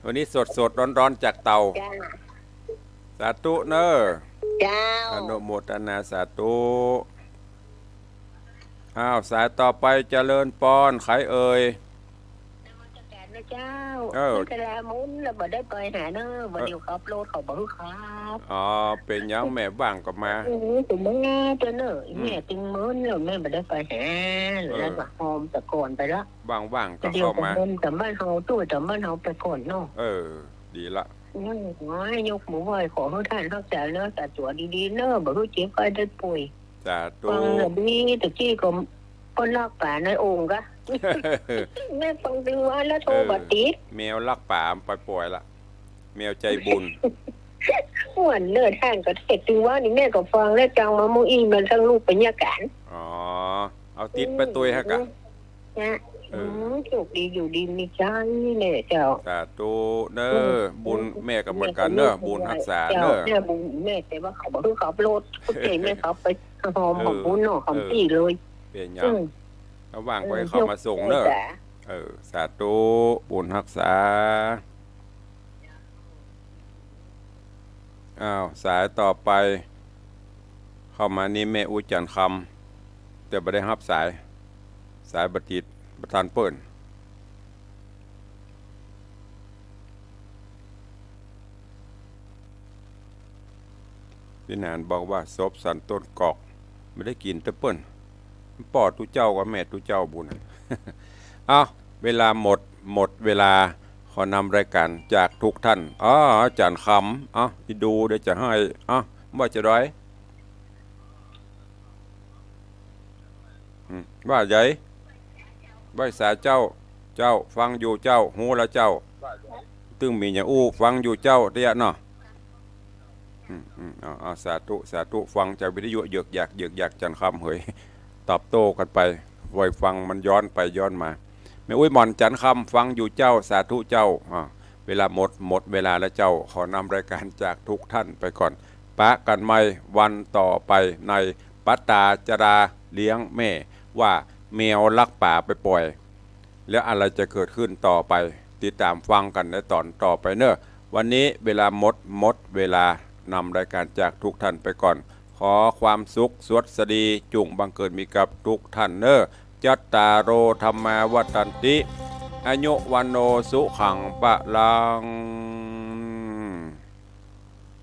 วันนี้สดๆ ร้อนๆ จากเตา จ้า สาธุเน้อ เจ้า อนุโมทนาสาธุ อ้าว สายต่อไป เจริญปอน ใครเอ่ย นมัสการนะเจ้า เออ มันกะลามึนแล้วบ่ได้ไปหาเน้อ บ่าเดี่ยวขับรถเขาบ่หื้อขับ อ๋อ เป๋นหยังแม่ว่างก็มา เออ เป๋นมาเจ้าเน้อ อืม แม่ตึงมึนแล้วแม่บ่ได้ไปหา เออ แล้วก็หอมตะกอนไปละ ว่างๆ ก็เข้ามา เดี๋ยวก็เดินต๋ามบ้านเฮา ตู้ต๋ามบ้านเฮาไปก่อนเนาะ เออ ดีละ อืม โอ้ย ยกมือไหว้ขอหื้อต้านฮักษาเน้อ สาธุดีๆ เน้อ บ่หื้อเจ็บไข้ได้ป่วย สาธุ ฟังแล้วดี ตะกี้ก็ คนลักป๋าในโอ่งกะ แม่ฟังตึงว่าแล้วโทรบ่ติด เออ แมวลักป๋าไปป่อยละ แมวใจบุญ ม่วนเน้อ ต้านก็เทศน์ตึงว่านี่ แม่ก็ฟังแล้วจังมามื้ออี้ มันทั้งรูปปัญญาการ อ๋อ เอาติดไปตวยฮะกะ อืม นะ เออ อืม โชคดีอยู่ดีมีชัยแหละเจ้า สาธุเน้อ อืม บุญแม่ก็เหมือนกั๋นเน้อ บุญฮักษาเน้อ เจ้า แม่บุญแม่ แต่ว่าเขาบ่หื้อขับรถ เขาเจ๋งแม่เขาไปหอม เออ หอมบุญเนาะ หอม เออ ตี้เลย เป๋นหยัง อืม ระหว่างก็หื้อเขามาส่งเน้อ เออ เจ้า เออ สาธุ บุญฮักษา อ้าว สายต่อไป เข้ามานี่แม่อุ๊ยจันทร์คำ แต่บ่ได้ฮับสาย สายบ่ติด บ่ทันเปิ้น พี่หนานบอกว่า ศพสันต้นกอก บ่ได้กิ๋นเต๊อะเปิ้น ป้อตุ๊เจ้ากับแม่ตุ๊เจ้าบุญ เอ้า เวลาหมด หมดเวลา ขอนำรายการจากทุกท่าน อ๋อ อาจ๋ารย์คำ เอ้า อีดูเดี๋ยวจะหื้อ เอ้า ว่าจะได้ อืม ว่าใด ไหว้สาเจ้า เจ้า ฟังอยู่เจ้า ฮู้แล้วเจ้า ตึงมีหยังอู้ ฟังอยู่เจ้า เตี้ยเนาะ อืม อืม เอา เอา สาธุ สาธุ ฟังจากวิทยุเหยือกหยาก เหยือกหยาก จันทร์คำเหย ตอบโต้กันไป ไว้ฟังมันย้อนไปย้อนมา แม่อุ๊ยหม่อนจันทร์คำ ฟังอยู่เจ้า สาธุเจ้า อ่า เวลาหมด หมดเวลาแล้วเจ้า ขอนำรายการจากทุกท่านไปก่อน ปะกันใหม่วันต่อไปในปะตาจาราเลี้ยงแม่ ว่าแมวลักป๋าไปป่อย แล้วอะไรจะเกิดขึ้นต่อไป ติดตามฟังกันในตอนต่อไปเน้อ วันนี้เวลาหมด หมดเวลา นำรายการจากทุกท่านไปก่อน ขอความสุขสวัสดีจุ่งบังเกิดมีกับทุกท่านเน้อ จัตตาโร ธัมมา วัฑฒันติ อายุ วัณโณ สุขัง พะลัง